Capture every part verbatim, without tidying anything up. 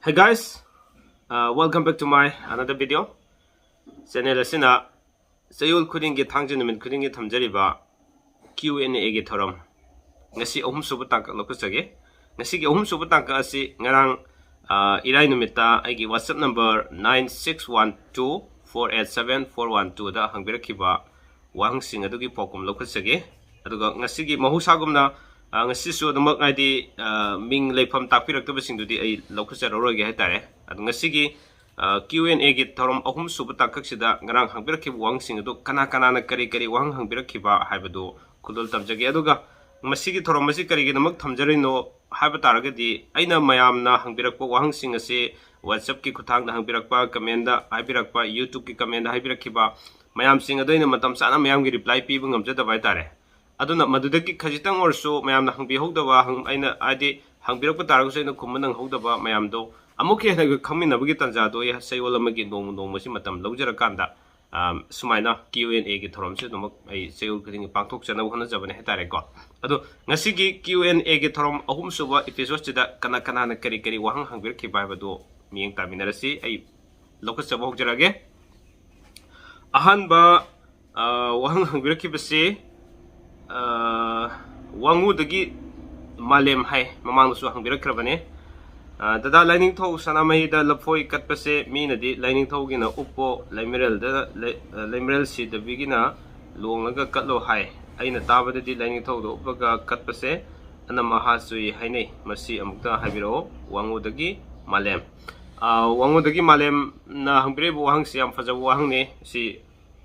Hey guys, uh, welcome back to my another video. Channel ꯑꯁꯤꯅ ꯆꯌꯣꯜ ꯈꯨꯗꯤꯡꯒꯤ, ꯊꯥꯡꯖ ꯅꯨꯃꯤꯠ ꯈꯨꯗꯤꯡꯒꯤ ꯊꯝꯖꯔꯤꯕ Q and A ꯒꯤ ꯊꯧꯔꯝ, ꯉꯁꯤ ꯑꯍꯨꯝꯁꯨꯕ ꯇꯥꯡꯀꯛ ꯂꯧꯈꯠꯆꯒꯦ꯫ ꯉꯁꯤꯒꯤ ꯑꯍꯨꯝꯁꯨꯕ ꯇꯥꯡꯀꯛ ꯑꯁꯤ ꯉꯔꯥꯡ, ꯑ, ꯏꯔꯥꯏ ꯅꯨꯃꯤꯠꯇ ꯑꯩꯒꯤ WhatsApp number nine six one two four eight seven four one two ꯗ ꯍꯪꯕꯤꯔꯛꯈꯤꯕ ꯋꯥꯍꯪꯁꯤꯡ ꯑꯗꯨꯒꯤ ꯄꯥꯎꯈꯨꯝ ꯂꯧꯈꯠꯆꯒꯦ꯫ ꯑꯗꯨꯒ ꯉꯁꯤꯒꯤ ꯃꯍꯧꯁꯥꯒꯨꯝꯅ, ꯑ, ꯉꯁꯤꯁꯨ ꯑꯗꯨꯃꯛ, ꯍꯥꯏꯗꯤ, ꯑ, ꯃꯤꯡ ꯂꯩꯐꯝ ꯇꯥꯛꯄꯤꯔꯛꯇꯕꯁꯤꯡꯗꯨꯗꯤ ꯑꯩ ꯂꯧꯈꯠꯆꯔꯔꯣꯏꯒꯦ ꯍꯥꯏꯇꯥꯔꯦ꯫ ꯑꯗꯨ ꯉꯁꯤꯒꯤ, ꯑ, Q and A ꯒꯤ ꯊꯧꯔꯝ ꯑꯍꯨꯝꯁꯨꯕ ꯇꯥꯡꯀꯛꯁꯤꯗ ꯉꯔꯥꯡ ꯍꯪꯕꯤꯔꯛꯈꯤꯕ ꯋꯥꯍꯪꯁꯤꯡ ꯑꯗꯨ ꯀꯅꯥ ꯀꯅꯥꯅ ꯀꯔꯤ ꯀꯔꯤ ꯋꯥꯍꯪ ꯍꯪꯕꯤꯔꯛꯈꯤꯕ ꯍꯥꯏꯕꯗꯨ ꯈꯨꯗꯣꯜ ꯇꯝꯖꯒꯦ꯫ ꯑꯗꯨꯒ ꯃꯁꯤꯒꯤ ꯊꯧꯔꯝ ꯑꯁꯤ ꯀꯔꯤꯒꯤꯗꯃꯛ ꯊꯝꯖꯔꯤꯅꯣ ꯍꯥꯏꯕ ꯇꯥꯔꯒꯗꯤ, ꯑꯩꯅ ꯃꯌꯥꯝꯅ ꯍꯪꯕꯤꯔꯛꯄ ꯋꯥꯍꯪꯁꯤꯡ ꯑꯁꯤ WhatsApp ꯀꯤ ꯈꯨꯠꯊꯥꯡꯗ ꯍꯪꯕꯤꯔꯛꯄ, comment ꯗ ꯍꯥꯏꯕꯤꯔꯛꯄ, YouTube ꯀꯤ comment ꯗ ꯍꯥꯏꯕꯤꯔꯛꯈꯤꯕ ꯃꯌꯥꯝꯁꯤꯡ ꯑꯗꯨ ꯑꯩꯅ ꯃꯇꯝ ꯆꯥꯅ ꯃꯌꯥꯝꯒꯤ reply ꯄꯤꯕ ꯉꯝꯖꯗꯕ ꯍꯥꯏꯇꯥꯔꯦ꯫ ꯑꯗꯨꯅ ꯃꯗꯨꯗꯒꯤ ꯈꯖꯤꯛꯇꯪ ꯑꯣꯏꯔꯁꯨ ꯃꯌꯥꯝꯅ ꯍꯪꯕꯤꯍꯧꯗꯕ, ꯍꯪ-, ꯑꯩꯅ ꯍꯥꯏꯗꯤ ꯍꯪꯕꯤꯔꯛꯄ ꯇꯥꯔꯒꯁꯨ ꯑꯩꯅ ꯈꯨꯝꯕ ꯅꯪꯍꯧꯗꯕ ꯃꯌꯥꯝꯗꯣ ꯑꯃꯨꯛꯀ ꯍꯦꯟꯅ ꯈꯪꯃꯤꯟꯅꯕꯒꯤ ꯇꯥꯟꯖꯥꯗꯣ ꯑꯩ ꯆꯌꯣꯜ ꯑꯃꯒꯤ ꯅꯣꯡꯃ ꯅꯣꯡꯃꯁꯤ ꯃꯇꯝ ꯂꯧꯖꯔꯀꯥꯟꯗ, ꯑ, ꯁꯨꯃꯥꯏꯅ Q and A ꯒꯤ ꯊꯧꯔꯝꯁꯤ ꯑꯗꯨꯃꯛ ꯑꯩ ꯆꯌꯣꯜ ꯈꯨꯗꯤꯡꯒꯤ ꯄꯥꯡꯊꯣꯛꯆꯅꯕ ꯍꯣꯠꯅꯖꯕꯅꯦ ꯍꯥꯏꯇꯥꯔꯦꯀꯣ꯫ ꯑꯗꯣ ꯉꯁꯤꯒꯤ Q and A ꯒꯤ ꯊꯧꯔꯝ ꯑꯍꯨꯝꯁꯨꯕ episode ꯁꯤꯗ ꯀꯅꯥ ꯀꯅꯥꯅ ꯀꯔꯤ ꯀꯔꯤ ꯋꯥꯍꯪ ꯍꯪꯕꯤꯔꯛꯈꯤꯕ ꯍꯥꯏꯕꯗꯨ ꯃꯤꯠꯌꯦꯡ ꯇꯥꯃꯤꯟꯅꯔꯁꯤ꯫ ꯑꯩ ꯂꯧꯈꯠꯆꯕ ꯍꯧꯖꯔꯛꯑꯒꯦ꯫ ꯑꯍꯥꯟꯕ, ꯑ, ꯋꯥꯍꯪ ꯍꯪꯕꯤꯔꯛꯈꯤꯕꯁꯤ, ꯑ, ꯋꯥꯉꯨꯗꯒꯤ ꯃꯥꯂꯦꯝ ꯍꯥꯏ, ꯃꯃꯥꯡꯗꯁꯨ ꯍꯪꯕꯤꯔꯛꯈ꯭ꯔꯕꯅꯦ꯫ ꯑ, ꯗꯗꯥ, ꯂꯥꯏꯅꯤꯡꯊꯧ ꯁꯅꯥꯃꯍꯤꯗ ꯂꯐꯣꯏ ꯀꯠꯄꯁꯦ ꯃꯤꯅꯗꯤ ꯂꯥꯏꯅꯤꯡꯊꯧꯒꯤꯅ ꯎꯞꯄꯣ, ꯂꯩꯃꯔꯦꯜꯗ, ꯂꯩ-, ꯑ, ꯂꯩꯃꯔꯦꯜ ꯁꯤꯗꯕꯤꯒꯤꯅ ꯂꯣꯡꯂꯒ ꯀꯠꯂꯣ ꯍꯥꯏ꯫ ꯑꯩꯅ ꯇꯥꯕꯗꯗꯤ ꯂꯥꯏꯅꯤꯡꯊꯧꯗ ꯎꯞꯄꯒ ꯀꯠꯄꯁꯦ ꯑꯅꯝ ꯑꯍꯥ ꯆꯨꯏ ꯍꯥꯏꯅꯩ꯫ ꯃꯁꯤ ꯑꯃꯨꯛꯇ ꯍꯥꯏꯕꯤꯔꯛꯑꯣ꯫ ꯋꯥꯉꯨꯗꯒꯤ ꯃꯥꯂꯦꯝ꯫ ꯑ, ꯋꯥꯉꯨꯗꯒꯤ ꯃꯥꯂꯦꯝꯅ ꯍꯪꯕꯤꯔꯛꯏꯕ ꯋꯥꯍꯪꯁꯤ ꯌꯥꯝ ꯐꯖꯕ ꯋꯥꯍꯪꯅꯤ꯫ ꯁꯤ,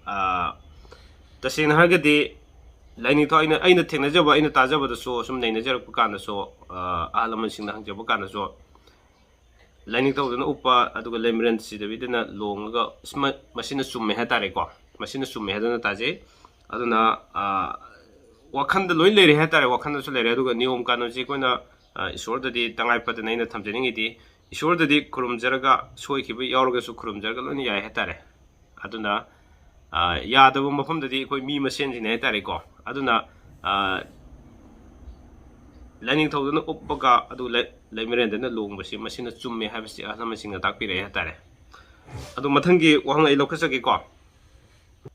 ꯑ, ꯇꯁꯦꯡꯅ ꯍꯥꯏꯔꯒꯗꯤ ꯂꯥꯏꯅꯤꯡꯊꯧ, ꯑꯩꯅ, ꯑꯩꯅ ꯊꯦꯡꯅꯖꯕ, ꯑꯩꯅ ꯇꯥꯖꯕꯗꯁꯨ, ꯁꯨꯝ ꯅꯩꯅꯖꯔꯛꯄ ꯀꯥꯟꯗꯁꯨ, ꯑ, ꯑꯍꯜ ꯂꯃꯟꯁꯤꯡꯅ ꯍꯪꯖꯕ ꯀꯥꯟꯗꯁꯨ, ꯂꯥꯏꯅꯤꯡꯊꯧꯗꯨꯅ ꯎꯞꯄ, ꯑꯗꯨꯒ ꯂꯩꯃꯔꯦꯟ ꯁꯤꯗꯕꯤꯗꯅ ꯂꯣꯡꯉꯒ, ꯃꯁꯤꯅ ꯆꯨꯝꯃꯦ ꯍꯥꯏꯇꯥꯔꯦꯀꯣ꯫ ꯃꯁꯤꯅ ꯆꯨꯝꯃꯦ ꯍꯥꯏꯗꯨꯅ ꯇꯥꯖꯩ꯫ ꯑꯗꯨꯅ, ꯑ, ꯋꯥꯈꯟꯗ ꯂꯣꯏ ꯂꯩꯔꯦ ꯍꯥꯏꯇꯥꯔꯦ, ꯋꯥꯈꯟꯗꯁꯨ ꯂꯩꯔꯦ꯫ ꯑꯗꯨꯒ ꯅꯤꯌꯣꯝ ꯀꯥꯅꯣꯟꯁꯦ ꯑꯩꯈꯣꯏꯅ, ꯑ, ꯏꯁꯣꯔꯗꯗꯤ ꯇꯉꯥꯏ ꯐꯗꯅ ꯑꯩꯅ ꯊꯝꯖꯅꯤꯡꯉꯤꯗꯤ, ꯏꯁꯣꯔꯗꯗꯤ ꯈꯨꯔꯨꯝꯖꯔꯒ ꯁꯣꯏꯈꯤꯕ ꯌꯥꯎꯔꯒꯁꯨ ꯈꯨꯔꯨꯝꯖꯔꯒ ꯂꯣꯏꯅ ꯌꯥꯏ ꯍꯥꯏꯇꯥꯔꯦ꯫ ꯑꯗꯨꯅ, ꯑ, ꯌꯥꯗꯕ ꯃꯐꯝꯗꯗꯤ ꯑꯩꯈꯣꯏ ꯃꯤ ꯃꯁꯦꯟꯁꯤꯅꯦ ꯍꯥꯏꯇꯥꯔꯦꯀꯣ꯫ ꯑꯗꯨꯅ, ꯑ, ꯂꯥꯏꯅꯤꯡꯊꯧꯗꯨꯅ ꯎꯞꯄꯒ ꯑꯗꯨ ꯂꯩ-, ꯂꯩꯃꯔꯦꯟꯗꯅ ꯂꯣꯡꯕꯁꯤ ꯃꯁꯤꯅ ꯆꯨꯝꯃꯦ ꯍꯥꯏꯕꯁꯤ ꯑꯍꯜ ꯂꯃꯟꯁꯤꯡꯅ ꯇꯥꯛꯄꯤꯔꯛꯑꯦ ꯍꯥꯏꯇꯥꯔꯦ꯫ ꯑꯗꯨ ꯃꯊꯪꯒꯤ ꯋꯥꯍꯪ ꯑꯩ ꯂꯧꯈꯠꯆꯒꯦꯀꯣ꯫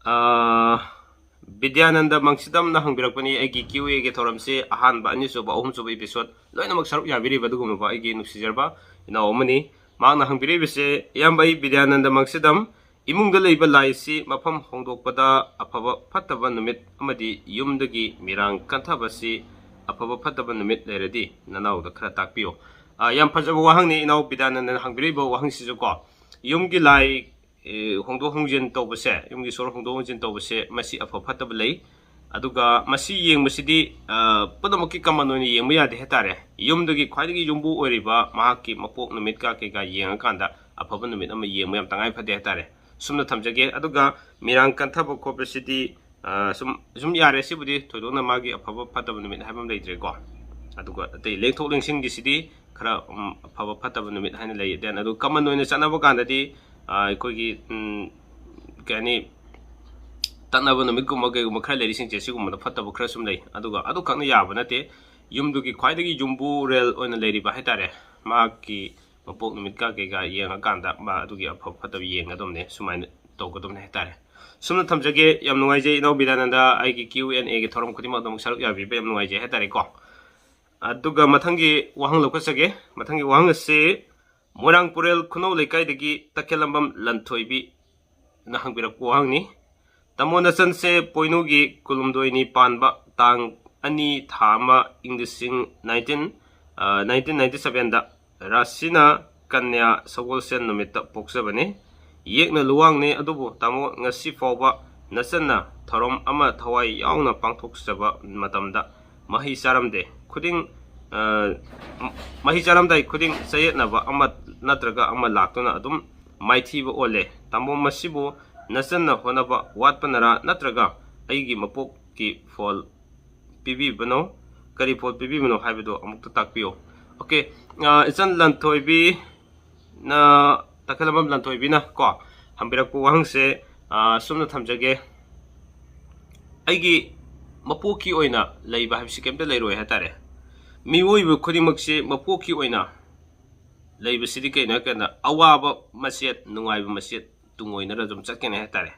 ꯑꯥ, ꯕꯤꯗ꯭ꯌꯥꯅꯟꯗ ꯃꯪꯁꯤꯗꯝꯅ ꯍꯪꯕꯤꯔꯛꯄꯅꯤ꯫ ꯑꯩꯒꯤ ꯀ꯭ꯌꯨ ꯑꯦꯒꯤ ꯊꯧꯔꯝꯁꯤ ꯑꯍꯥꯟꯕ, ꯑꯅꯤꯁꯨꯕ, ꯑꯍꯨꯝꯁꯨꯕ episode ꯂꯣꯏꯅꯃꯛ ꯁꯔꯨꯛ ꯌꯥꯕꯤꯔꯤꯕ ꯑꯗꯨꯒꯨꯝꯂꯕ ꯑꯩꯒꯤ ꯅꯨꯡꯁꯤꯖꯔꯕ ꯏꯅꯥꯎ ꯑꯃꯅꯤ꯫ ꯃꯍꯥꯛꯅ ꯍꯪꯕꯤꯔꯛꯏꯕꯁꯦ, ꯏꯌꯥꯝꯕ, ꯑꯩ ꯕꯤꯗ꯭ꯌꯥꯅꯟꯗ ꯃꯪꯁꯤꯗꯝ, ꯏꯃꯨꯡꯗ ꯂꯩꯕ ꯂꯥꯏꯁꯤ ꯃꯐꯝ ꯍꯣꯡꯗꯣꯛꯄꯗ ꯑꯐꯕ ꯐꯠꯇꯕ ꯅꯨꯃꯤꯠ ꯑꯃꯗꯤ ꯌꯨꯝꯗꯒꯤ ꯃꯤꯔꯥꯡ ꯀꯟꯊꯕꯁꯤ ꯑꯐꯕ ꯐꯠꯇꯕ ꯅꯨꯃꯤꯠ ꯂꯩꯔꯗꯤ ꯅꯅꯥꯎꯗ ꯈꯔ ꯇꯥꯛꯄꯤꯌꯨ꯫ ꯑꯥ, ꯌꯥꯝ ꯐꯖꯕ ꯋꯥꯍꯪꯅꯤ ꯏꯅꯥꯎ ꯕꯤꯗ꯭ꯌꯥꯅꯟꯗꯅ ꯍꯪꯕꯤꯔꯛꯏꯕ ꯋꯥꯍꯪꯁꯤꯁꯨ ꯀꯣ꯫ ꯌꯨꯝꯒꯤ ꯂꯥꯏ, ꯑꯦ, ꯍꯣꯡꯗꯣꯛ ꯍꯣꯡꯖꯤꯟ ꯇꯧꯕꯁꯦ, ꯌꯨꯝꯒꯤ ꯁꯣꯔ ꯍꯣꯡꯗꯣꯛ ꯍꯣꯡꯖꯤꯟ ꯇꯧꯕꯁꯦ, ꯃꯁꯤ ꯑꯐ ꯐꯠꯇꯕ ꯂꯩ꯫ ꯑꯗꯨꯒ ꯃꯁꯤ ꯌꯦꯡꯕꯁꯤꯗꯤ, ꯑ, ꯄꯨꯝꯅꯃꯛꯀꯤ common ꯑꯣꯏꯅ ꯌꯦꯡꯕ ꯌꯥꯗꯦ ꯍꯥꯏꯇꯥꯔꯦ꯫ ꯌꯨꯝꯗꯨꯒꯤ ꯈ꯭ꯋꯥꯏꯗꯒꯤ ꯌꯨꯝꯕꯨ ꯑꯣꯏꯔꯤꯕ ꯃꯍꯥꯛꯀꯤ ꯃꯄꯣꯛ ꯅꯨꯃꯤꯠꯀ ꯀꯩꯀꯥ ꯌꯦꯡꯉꯀꯥꯟꯗ ꯑꯐꯕ ꯅꯨꯃꯤꯠ ꯑꯃ ꯌꯦꯡꯕ ꯌꯥꯝ ꯇꯉꯥꯏ ꯐꯗꯦ ꯍꯥꯏꯇꯥꯔꯦ꯫ ꯁꯨꯝꯅ ꯊꯝꯖꯒꯦ꯫ ꯑꯗꯨꯒ ꯃꯤꯔꯥꯡ ꯀꯟꯊꯕ ꯈꯣꯠꯄꯁꯤꯗꯤ, ꯑ, ꯁꯨꯝ, ꯁꯨꯝ ꯌꯥꯔꯦ꯫ ꯁꯤꯕꯨꯗꯤ ꯊꯣꯏꯗꯣꯛꯅ ꯃꯥꯒꯤ ꯑꯐꯕ ꯐꯠꯇꯕ ꯅꯨꯃꯤꯠ ꯍꯥꯏꯕ ꯑꯃ ꯂꯩꯇ꯭ꯔꯦꯀꯣ꯫ ꯑꯗꯨꯒ ꯑꯇꯩ ꯂꯦꯡꯊꯣꯛ ꯂꯦꯡꯁꯤꯟꯒꯤꯁꯤꯗꯤ ꯈꯔ, ꯎꯝ, ꯑꯐꯕ ꯐꯠꯇꯕ ꯅꯨꯃꯤꯠ ꯍꯥꯏꯅ ꯂꯩ꯫ Then ꯑꯗꯨ common ꯑꯣꯏꯅ ꯆꯠꯅꯕ ꯀꯥꯟꯗꯗꯤ, ꯑ, ꯑꯩꯈꯣꯏꯒꯤ, ꯎꯝ, ꯀꯩ ꯍꯥꯏꯅꯤ, ꯇꯠꯅꯕ ꯅꯨꯃꯤꯠꯀꯨꯝꯕ ꯀꯩꯒꯨꯝꯕ ꯈꯔ ꯂꯩꯔꯤꯁꯤꯡꯁꯦ, ꯁꯤꯒꯨꯝꯕꯗ ꯐꯠꯇꯕ ꯈꯔ ꯁꯨꯝ ꯂꯩ꯫ ꯑꯗꯨꯒ ꯑꯗꯨꯈꯛꯅ ꯌꯥꯕ ꯅꯠꯇꯦ, ꯌꯨꯝꯗꯨꯒꯤ ꯈ꯭ꯋꯥꯏꯗꯒꯤ ꯌꯨꯝꯕꯨꯔꯦꯜ ꯑꯣꯏꯅ ꯂꯩꯔꯤꯕ ꯍꯥꯏꯇꯥꯔꯦ, ꯃꯍꯥꯛꯀꯤ ꯃꯄꯣꯛ ꯅꯨꯃꯤꯠꯀ ꯀꯩꯀꯥ ꯌꯦꯡꯉꯀꯥꯟꯗ ꯃꯥ ꯑꯗꯨꯒꯤ ꯑꯐꯕ ꯐꯠꯇꯕ ꯌꯦꯡꯒꯗꯕꯅꯦ, ꯁꯨꯃꯥꯏꯅ ꯇꯧꯒꯗꯕꯅꯦ ꯍꯥꯏꯇꯥꯔꯦ꯫ ꯁꯨꯝꯅ ꯊꯝꯖꯒꯦ꯫ ꯌꯥꯝ ꯅꯨꯡꯉꯥꯏꯖꯩ ꯏꯅꯥꯎ ꯕꯤꯗ꯭ꯌꯥꯅꯟꯗ, ꯑꯩꯒꯤ Q and Aꯒꯤ ꯊꯧꯔꯝ ꯈꯨꯗꯤꯡꯃꯛ ꯑꯗꯨꯝ ꯁꯔꯨꯛ ꯌꯥꯕꯤꯕ ꯌꯥꯝ ꯅꯨꯡꯉꯥꯏꯖꯩ ꯍꯥꯏꯇꯥꯔꯦꯀꯣ꯫ ꯑꯗꯨꯒ ꯃꯊꯪꯒꯤ ꯋꯥꯍꯪ ꯂꯧꯈꯠꯆꯒꯦ꯫ ꯃꯊꯪꯒꯤ ꯋꯥꯍꯪ ꯑꯁꯤ ꯃꯣꯏꯔꯥꯡ ꯄꯨꯔꯦꯜ ꯈꯨꯅꯧ ꯂꯩꯀꯥꯏꯗꯒꯤ ꯇꯈꯦꯜꯂꯝꯕꯝ ꯂꯟꯊꯣꯏꯕꯤꯅ ꯍꯪꯕꯤꯔꯛꯄ ꯋꯥꯍꯪꯅꯤ꯫ ꯇꯥꯃꯣ, ꯅꯆꯟꯁꯦ ꯄꯣꯏꯅꯨꯒꯤ ꯀꯨꯟꯍꯨꯝꯗꯣꯏꯅꯤ ꯄꯥꯟꯕ, ꯇꯥꯡ ꯑꯅꯤ ꯊꯥ ꯑꯃ ꯏꯪ ꯂꯤꯁꯤꯡ nineteen, ꯑ, nineteen ninety sevenꯗ ꯔꯥꯁꯤꯅ ꯀꯟꯌꯥ ꯁꯒꯣꯜꯁꯦꯟ ꯅꯨꯃꯤꯠꯇ ꯄꯣꯛꯆꯕꯅꯤ꯫ ꯌꯦꯛꯅ ꯂꯨꯋꯥꯡꯅꯤ, ꯑꯗꯨꯕꯨ ꯇꯥꯃꯣ, ꯉꯁꯤ ꯐꯥꯎꯕ ꯅꯆꯟꯅ ꯊꯧꯔꯝ ꯑꯃ ꯊꯋꯥꯏ ꯌꯥꯎꯅ ꯄꯥꯡꯊꯣꯛꯆꯕ ꯃꯇꯝꯗ ꯃꯍꯩ ꯆꯥꯔꯝꯗꯦ꯫ ꯈꯨꯗꯤꯡ, ꯑ, ꯃꯍꯩ ꯆꯥꯔꯝꯗꯥꯏ ꯈꯨꯗꯤꯡ ꯆꯌꯦꯠꯅꯕ ꯑꯃ ꯅꯠꯇ꯭ꯔꯒ ꯑꯃ ꯂꯥꯛꯇꯨꯅ ꯑꯗꯨꯝ ꯃꯥꯏꯊꯤꯕ ꯑꯣꯜꯂꯦ꯫ ꯇꯥꯃꯣ, ꯃꯁꯤꯕꯨ ꯅꯆꯟꯅ ꯍꯣꯠꯅꯕ ꯋꯥꯠꯄꯅꯔꯥ ꯅꯠꯇ꯭ꯔꯒ ꯑꯩꯒꯤ ꯃꯄꯣꯛꯀꯤ ꯐꯣꯜ ꯄꯤꯕꯤꯕꯅꯣ, ꯀꯔꯤ ꯐꯣꯜ ꯄꯤꯕꯤꯕꯅꯣ ꯍꯥꯏꯕꯗꯨ ꯑꯃꯨꯛꯇ ꯇꯥꯛꯄꯤꯌꯨ꯫ Okay, ꯑ, ꯏꯆꯟ ꯂꯟꯊꯣꯏꯕꯤꯅ, ꯇꯈꯦꯜꯂꯝꯕꯝ ꯂꯟꯊꯣꯏꯕꯤꯅ ꯀꯣ, ꯍꯪꯕꯤꯔꯛꯄ ꯋꯥꯍꯪꯁꯦ, ꯑ, ꯁꯨꯝꯅ ꯊꯝꯖꯒꯦ꯫ ꯑꯩꯒꯤ ꯃꯄꯣꯛꯀꯤ ꯑꯣꯏꯅ ꯂꯩꯕ ꯍꯥꯏꯕꯁꯤ ꯀꯩꯝꯇ ꯂꯩꯔꯣꯏ ꯍꯥꯏꯇꯥꯔꯦ꯫ ꯃꯤꯑꯣꯏꯕ ꯈꯨꯗꯤꯡꯃꯛꯁꯦ ꯃꯄꯣꯛꯀꯤ ꯑꯣꯏꯅ ꯂꯩꯕꯁꯤꯗꯤ ꯀꯩꯅꯣ ꯍꯥꯏ ꯀꯥꯟꯗ ꯑꯋꯥꯕ ꯃꯆꯦꯠ ꯅꯨꯡꯉꯥꯏꯕ ꯃꯆꯦꯠ ꯇꯨꯡꯑꯣꯏꯅꯔ ꯑꯗꯨꯝ ꯆꯠꯀꯅꯤ ꯍꯥꯏꯇꯥꯔꯦ꯫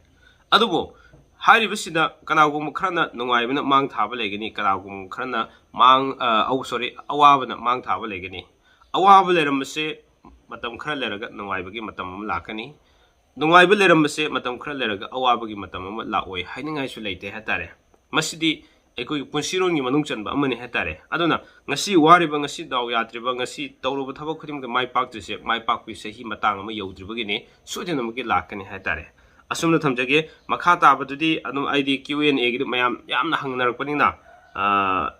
ꯑꯗꯨꯕꯨ ꯍꯥꯏꯔꯤꯕꯁꯤꯗ ꯀꯅꯥꯒꯨꯝꯕ ꯈꯔꯅ ꯅꯨꯡꯉꯥꯏꯕꯅ ꯃꯥꯡ ꯊꯥꯕ ꯂꯩꯒꯅꯤ, ꯀꯅꯥꯒꯨꯝꯕ ꯈꯔꯅ ꯃꯥꯡ ꯑ, ꯑꯧ ꯁꯣꯔꯤ ꯑꯋꯥꯕꯅ ꯃꯥꯡ ꯊꯥꯕ ꯂꯩꯒꯅꯤ꯫ ꯑꯋꯥꯕ ꯂꯩꯔꯝꯕꯁꯦ ꯃꯇꯝ ꯈꯔ ꯂꯩꯔꯒ ꯅꯨꯡꯉꯥꯏꯕꯒꯤ ꯃꯇꯝ ꯑꯃ ꯂꯥꯛꯀꯅꯤ꯫ ꯅꯨꯡꯉꯥꯏꯕ ꯂꯩꯔꯝꯕꯁꯦ ꯃꯇꯝ ꯈꯔ ꯂꯩꯔꯒ ꯑꯋꯥꯕꯒꯤ ꯃꯇꯝ ꯑꯃ ꯂꯥꯛꯑꯣꯏ ꯍꯥꯏꯅꯤꯡꯉꯥꯏꯁꯨ ꯂꯩꯇꯦ ꯍꯥꯏꯇꯥꯔꯦ꯫ ꯃꯁꯤꯗꯤ ꯑꯩꯈꯣꯏꯒꯤ ꯄꯨꯟꯁꯤꯔꯣꯟꯒꯤ ꯃꯅꯨꯡ ꯆꯟꯕ ꯑꯃꯅꯤ ꯍꯥꯏꯇꯥꯔꯦ꯫ ꯑꯗꯨꯅ ꯉꯁꯤ ꯋꯥꯔꯤꯕ, ꯉꯁꯤ ꯗꯥꯎ ꯌꯥꯗ꯭ꯔꯤꯕ, ꯉꯁꯤ ꯇꯧꯔꯨꯕ ꯊꯕꯛ ꯈꯨꯗꯤꯡꯃꯛꯇ ꯃꯥꯏ ꯄꯥꯛꯇ꯭ꯔꯤꯁꯦ ꯃꯥꯏ ꯄꯥꯛꯄꯒꯤ ꯆꯍꯤ ꯃꯇꯥꯡ ꯑꯃ ꯌꯧꯗ꯭ꯔꯤꯕꯒꯤꯅꯤ, ꯁꯣꯏꯗꯅꯃꯛꯀꯤ ꯂꯥꯛꯀꯅꯤ ꯍꯥꯏꯇꯥꯔꯦ꯫ ꯑꯁꯨꯝꯅ ꯊꯝꯖꯒꯦ꯫ ꯃꯈꯥ ꯇꯥꯕꯗꯨꯗꯤ ꯑꯗꯨꯝ ꯑꯩꯗꯤ Q and Aꯒꯤꯗꯨ ꯃꯌꯥꯝ ꯌꯥꯝꯅ ꯍꯪꯅꯔꯛꯄꯅꯤꯅ, ꯑ,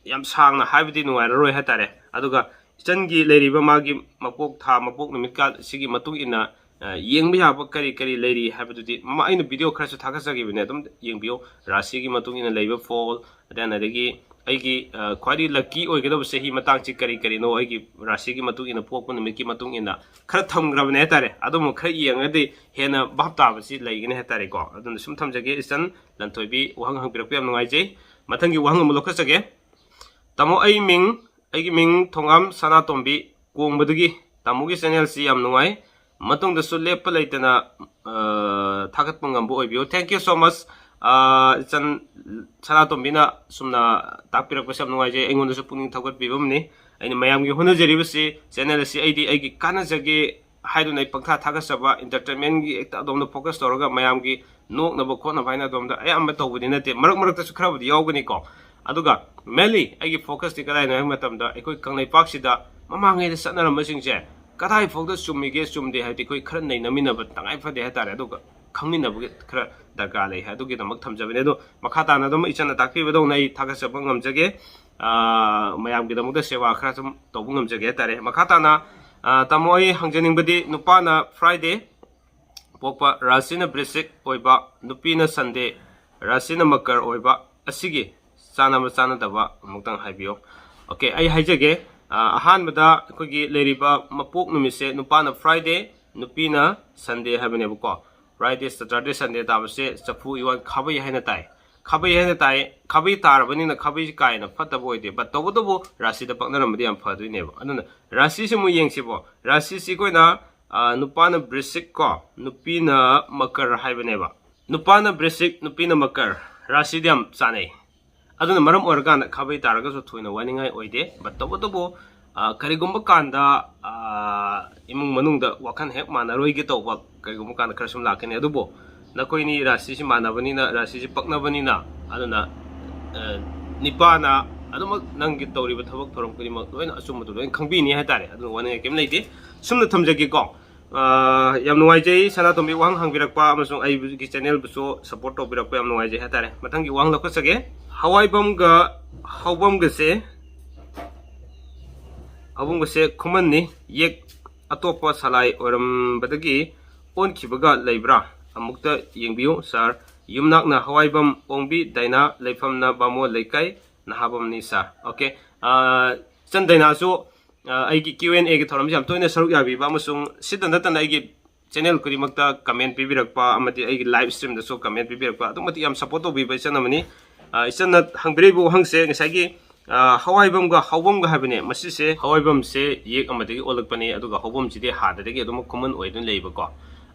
ꯌꯥꯝ ꯁꯥꯡꯅ ꯍꯥꯏꯕꯗꯤ ꯅꯨꯡꯉꯥꯏꯔꯔꯣꯏ ꯍꯥꯏꯇꯥꯔꯦ꯫ ꯑꯗꯨꯒ ꯏꯆꯟꯒꯤ ꯂꯩꯔꯤꯕ ꯃꯥꯒꯤ ꯃꯄꯣꯛ ꯊꯥ, ꯃꯄꯣꯛ ꯅꯨꯃꯤꯠꯀ ꯁꯤꯒꯤ ꯃꯇꯨꯡ ꯏꯟꯅ, ꯑ, ꯌꯦꯡꯕ ꯌꯥꯕ ꯀꯔꯤ ꯀꯔꯤ ꯂꯩꯔꯤ ꯍꯥꯏꯕꯗꯨꯗꯤ ꯃꯃꯥ ꯑꯩꯅ video ꯈꯔꯁꯨ ꯊꯥꯒꯠꯆꯈꯤꯕꯅꯦ, ꯑꯗꯨꯝ ꯌꯦꯡꯕꯤꯌꯨ꯫ ꯔꯥꯁꯤꯒꯤ ꯃꯇꯨꯡ ꯏꯟꯅ ꯂꯩꯕ ꯐꯣꯜ, then ꯑꯗꯒꯤ ꯑꯩꯒꯤ, ꯑ, ꯈ꯭ꯋꯥꯏꯗꯒꯤ lucky ꯑꯣꯏꯒꯗꯕ ꯆꯍꯤ ꯃꯇꯥꯡꯁꯤ ꯀꯔꯤ ꯀꯔꯤꯅꯣ, ꯑꯩꯒꯤ ꯔꯥꯁꯤꯒꯤ ꯃꯇꯨꯡ ꯏꯟꯅ, ꯄꯣꯛꯄ ꯅꯨꯃꯤꯠꯀꯤ ꯃꯇꯨꯡ ꯏꯟꯅ ꯈꯔ ꯊꯝꯈ꯭ꯔꯕꯅꯦ ꯍꯥꯏꯇꯥꯔꯦ꯫ ꯑꯗꯨꯝꯕ ꯈꯔ ꯌꯦꯡꯉꯒꯗꯤ ꯍꯦꯟꯅ ꯚꯥꯞ ꯇꯥꯕꯁꯤ ꯂꯩꯒꯅꯤ ꯍꯥꯏꯇꯥꯔꯦꯀꯣ꯫ ꯑꯗꯨꯅ ꯁꯨꯝ ꯊꯝꯖꯒꯦ ꯏꯆꯟ ꯂꯟꯊꯣꯏꯕꯤ, ꯋꯥꯍꯪ ꯍꯪꯕꯤꯔꯛꯄ ꯌꯥꯝ ꯅꯨꯡꯉꯥꯏꯖꯩ꯫ ꯃꯊꯪꯒꯤ ꯋꯥꯍꯪ ꯑꯃ ꯂꯧꯈꯠꯆꯒꯦ꯫ ꯇꯥꯃꯣ, ꯑꯩ ꯃꯤꯡ, ꯑꯩꯒꯤ ꯃꯤꯡ ꯊꯣꯉꯥꯝ ꯁꯅꯥꯇꯣꯝꯕꯤ ꯀꯣꯡꯕꯗꯒꯤ꯫ ꯇꯥꯃꯣꯒꯤ channelꯁꯤ ꯌꯥꯝ ꯅꯨꯡꯉꯥꯏ꯫ ꯃꯇꯨꯡꯗꯁꯨ ꯂꯦꯞꯄ ꯂꯩꯇꯅ, ꯑ, ꯊꯥꯒꯠꯄ ꯉꯝꯕ ꯑꯣꯏꯕꯤꯌꯨ꯫ Thank you so much꯫ ꯑ, ꯏꯆꯟ ꯁꯅꯥꯇꯣꯝꯕꯤꯅ ꯁꯨꯝꯅ ꯇꯥꯛꯄꯤꯔꯛꯄꯁꯦ ꯌꯥꯝ ꯅꯨꯡꯉꯥꯏꯖꯩ, ꯑꯩꯉꯣꯟꯗꯁꯨ ꯄꯨꯛꯅꯤꯡ ꯊꯧꯒꯠꯄꯤꯕ ꯑꯃꯅꯤ꯫ ꯑꯩꯅ ꯃꯌꯥꯝꯒꯤ ꯍꯣꯠꯅꯖꯔꯤꯕꯁꯤ, channel ꯑꯁꯤ ꯑꯩꯗꯤ ꯑꯩꯒꯤ ꯀꯥꯟꯅꯖꯒꯦ ꯍꯥꯏꯗꯨꯅ ꯑꯩ ꯄꯪꯊꯥ ꯊꯥꯒꯠꯆꯕ, entertainmentꯒꯤ ꯍꯦꯛꯇ ꯑꯗꯣꯝꯗ focus ꯇꯧꯔꯒ ꯃꯌꯥꯝꯒꯤ ꯅꯣꯛꯅꯕ ꯈꯣꯠꯅꯕ ꯍꯥꯏꯅ ꯑꯗꯣꯝꯗ ꯑꯌꯥꯝꯕ ꯇꯧꯕꯗꯤ ꯅꯠꯇꯦ, ꯃꯔꯛ ꯃꯔꯛꯇꯁꯨ ꯈꯔꯕꯨꯗꯤ ꯌꯥꯎꯒꯅꯤꯀꯣ꯫ ꯑꯗꯨꯒ mainly ꯑꯩꯒꯤ focusꯇꯤ ꯀꯗꯥꯏꯅꯣ ꯍꯥꯏꯕ ꯃꯇꯝꯗ, ꯑꯩꯈꯣꯏ ꯀꯪꯂꯩꯄꯥꯛꯁꯤꯗ ꯃꯃꯥꯡꯉꯩꯗ ꯆꯠꯅꯔꯝꯕꯁꯤꯡꯁꯦ ꯀꯗꯥꯏ ꯐꯥꯎꯗ ꯆꯨꯝꯃꯤꯒꯦ ꯆꯨꯝꯗꯦ ꯍꯥꯏꯕꯗꯤ ꯑꯩꯈꯣꯏ ꯈꯔ ꯅꯩꯅꯃꯤꯟꯅꯕ ꯇꯉꯥꯏ ꯐꯗꯦ ꯍꯥꯏꯇꯥꯔꯦ꯫ ꯑꯗꯨꯒ ꯈꯪꯃꯤꯟꯅꯕꯒꯤ ꯈꯔ ꯗꯔꯀꯥꯔ ꯂꯩ꯫ ꯑꯗꯨꯒꯤꯗꯃꯛ ꯊꯝꯖꯕꯅꯦ꯫ ꯑꯗꯣ ꯃꯈꯥ ꯇꯥꯅ ꯑꯗꯨꯝ ꯏꯆꯟꯅ ꯇꯥꯛꯄꯤꯕꯗꯧꯅ ꯑꯩ ꯊꯥꯒꯠꯆꯕ ꯉꯝꯖꯒꯦ꯫ ꯑꯥ, ꯃꯌꯥꯝꯒꯤꯗꯃꯛꯇ ꯁꯦꯕꯥ ꯈꯔ ꯁꯨꯝ ꯇꯧꯕ ꯉꯝꯖꯒꯦ ꯍꯥꯏꯇꯥꯔꯦ꯫ ꯃꯈꯥ ꯇꯥꯅ, ꯑꯥ, ꯇꯥꯃꯣ, ꯑꯩ ꯍꯪꯖꯅꯤꯡꯕꯗꯤ, ꯅꯨꯄꯥꯅ Friday ꯄꯣꯛꯄ, ꯔꯥꯁꯤꯅ ꯕ꯭ꯔꯤꯁꯤꯛ ꯑꯣꯏꯕ, ꯅꯨꯄꯤꯅ Sunday, ꯔꯥꯁꯤꯅ ꯃꯀꯔ ꯑꯣꯏꯕ, ꯑꯁꯤꯒꯤ ꯆꯥꯟꯅꯕ ꯆꯥꯟꯅꯗꯕ ꯑꯃꯨꯛꯇꯪ ꯍꯥꯏꯕꯤꯌꯨ꯫ Okay, ꯑꯩ ꯍꯥꯏꯖꯒꯦ꯫ ꯑꯥ, ꯑꯍꯥꯟꯕꯗ ꯑꯩꯈꯣꯏꯒꯤ ꯂꯩꯔꯤꯕ ꯃꯄꯣꯛ ꯅꯨꯃꯤꯠꯁꯦ, ꯅꯨꯄꯥꯅ Friday, ꯅꯨꯄꯤꯅ Sunday ꯍꯥꯏꯕꯅꯦꯕꯀꯣ꯫ Friday, Saturday, Sunday ꯇꯥꯕꯁꯦ ꯆꯐꯨ ꯏꯋꯥꯟ ꯈꯥꯕꯩ ꯍꯥꯏꯅ ꯇꯥꯏ꯫ ꯈꯥꯕꯩ ꯍꯥꯏꯅ ꯇꯥꯏ꯫ ꯈꯥꯕꯩ ꯇꯥꯔꯕꯅꯤꯅ ꯈꯥꯕꯩꯁꯤ ꯀꯥ ꯍꯦꯟꯅ ꯐꯠꯇꯕ ꯑꯣꯏꯗꯦ, but ꯇꯧꯕꯇꯕꯨ ꯔꯥꯁꯤꯗ ꯄꯛꯅꯔꯝꯕꯗꯤ ꯌꯥꯝ ꯐꯗꯣꯏꯅꯦꯕ꯫ ꯑꯗꯨꯅ ꯔꯥꯁꯤꯁꯤ ꯑꯃꯨꯛ ꯌꯦꯡꯁꯤꯕꯣ꯫ ꯔꯥꯁꯤꯁꯤ ꯑꯩꯈꯣꯏꯅ, ꯑ, ꯅꯨꯄꯥꯅ ꯕ꯭ꯔꯤꯁꯤꯛ ꯀꯣ, ꯅꯨꯄꯤꯅ ꯃꯀꯔ ꯍꯥꯏꯕꯅꯦꯕ꯫ ꯅꯨꯄꯥꯅ ꯕ꯭ꯔꯤꯁꯤꯛ, ꯅꯨꯄꯤꯅ ꯃꯀꯔ꯫ ꯔꯥꯁꯤꯗꯤ ꯌꯥꯝ ꯆꯥꯅꯩ꯫ ꯑꯗꯨꯅ ꯃꯔꯝ ꯑꯣꯏꯔꯀꯥꯟꯗ ꯈꯥꯕꯩ ꯇꯥꯔꯒꯁꯨ ꯊꯣꯏꯅ ꯋꯥꯅꯤꯡꯉꯥꯏ ꯑꯣꯏꯗꯦ꯫ But ꯇꯧꯕꯇꯕꯨ, ꯑ, ꯀꯔꯤꯒꯨꯝꯕ ꯀꯥꯟꯗ, ꯑ, ꯏꯃꯨꯡ ꯃꯅꯨꯡꯗ ꯋꯥꯈꯜ ꯍꯦꯛ ꯃꯥꯟꯅꯔꯣꯏꯒꯦ ꯇꯧꯕ ꯀꯔꯤꯒꯨꯝꯕ ꯀꯥꯟꯗ ꯈꯔ ꯁꯨꯝ ꯂꯥꯛꯀꯅꯤ꯫ ꯑꯗꯨꯕꯨ ꯅꯈꯣꯏꯅꯤ ꯔꯥꯁꯤꯁꯤ ꯃꯥꯟꯅꯕꯅꯤꯅ, ꯔꯥꯁꯤꯁꯤ ꯄꯛꯅꯕꯅꯤꯅ, ꯑꯗꯨꯅ, ꯑ, ꯅꯤꯄꯥꯅ ꯑꯗꯨꯃꯛ ꯅꯪꯒꯤ ꯇꯧꯔꯤꯕ ꯊꯕꯛ ꯊꯧꯔꯝ ꯈꯨꯗꯤꯡꯃꯛ ꯂꯣꯏꯅ ꯑꯆꯨꯝꯕꯗꯨ ꯂꯣꯏꯅ ꯈꯪꯕꯤꯅꯤ ꯍꯥꯏꯇꯥꯔꯦ꯫ ꯑꯗꯨꯅ ꯋꯥꯅꯤꯡꯉꯥꯏ ꯀꯩꯝ ꯂꯩꯇꯦ꯫ ꯁꯨꯝꯅ ꯊꯝꯖꯒꯦꯀꯣ꯫ ꯑ, ꯌꯥꯝ ꯅꯨꯡꯉꯥꯏꯖꯩ ꯁꯅꯥꯇꯣꯝꯕꯤ ꯋꯥꯍꯪ ꯍꯪꯕꯤꯔꯛꯄ ꯑꯃꯁꯨꯡ ꯑꯩꯒꯤ channelꯕꯨꯁꯨ support ꯇꯧꯕꯤꯔꯛꯄ ꯌꯥꯝ ꯅꯨꯡꯉꯥꯏꯖꯩ ꯍꯥꯏꯇꯥꯔꯦ꯫ ꯃꯊꯪꯒꯤ ꯋꯥꯍꯪ ꯂꯧꯈꯠꯆꯒꯦ꯫ ꯍꯋꯥꯏꯕꯝꯒ ꯍꯧꯕꯝꯒꯁꯦ, ꯍꯧꯕꯝꯒꯁꯦ ꯈꯨꯃꯟꯅꯤ꯫ ꯌꯦꯛ ꯑꯇꯣꯞꯄ ꯁꯂꯥꯏ ꯑꯣꯏꯔꯝꯕꯗꯒꯤ ꯑꯣꯟꯈꯤꯕꯒ ꯂꯩꯕ꯭ꯔꯥ? ꯑꯃꯨꯛꯇ ꯌꯦꯡꯕꯤꯌꯨ sir꯫ ꯌꯨꯝꯅꯥꯛꯅ ꯍꯋꯥꯏꯕꯝ ꯑꯣꯡꯕꯤ, ꯗꯥꯏꯅꯥ ꯂꯩꯐꯝꯅ ꯕꯥꯃꯣꯟ ꯂꯩꯀꯥꯏ, ꯅꯍꯥꯕꯝꯅꯤ sir꯫ Okay꯫ ꯑ, ꯏꯆꯟ ꯗꯥꯏꯅꯥꯁꯨ, ꯑ, ꯑꯩꯒꯤ Q and Aꯒꯤ ꯊꯧꯔꯝꯁꯤ ꯌꯥꯝ ꯇꯣꯏꯅ ꯁꯔꯨꯛ ꯌꯥꯕꯤꯕ ꯑꯃꯁꯨꯡ ꯁꯤꯇ ꯅꯠꯇꯅ ꯑꯩꯒꯤ channel ꯈꯨꯗꯤꯡꯃꯛꯇ comment ꯄꯤꯕꯤꯔꯛꯄ ꯑꯃꯗꯤ ꯑꯩꯒꯤ live streamꯗꯁꯨ comment ꯄꯤꯕꯤꯔꯛꯄ ꯑꯗꯨꯛ ꯃꯇꯤꯛ ꯌꯥꯝ support ꯇꯧꯕꯤꯕ ꯏꯆꯟ ꯑꯃꯅꯤ꯫ ꯑ, ꯏꯆꯟꯅ ꯍꯪꯕꯤꯔꯛꯏꯕ ꯋꯥꯍꯪꯁꯦ ꯉꯁꯥꯏꯒꯤ, ꯑ, ꯍꯋꯥꯏꯕꯝꯒ ꯍꯧꯕꯝꯒ ꯍꯥꯏꯕꯅꯦ꯫ ꯃꯁꯤꯁꯦ ꯍꯋꯥꯏꯕꯝꯁꯦ ꯌꯦꯛ ꯑꯃꯗꯒꯤ ꯑꯣꯜꯂꯛꯄꯅꯤ, ꯑꯗꯨꯒ ꯍꯧꯕꯝꯁꯤꯗꯤ ꯍꯥꯟꯅꯗꯒꯤ ꯑꯗꯨꯝ common ꯑꯣꯏꯗꯨꯅ ꯂꯩꯕꯀꯣ꯫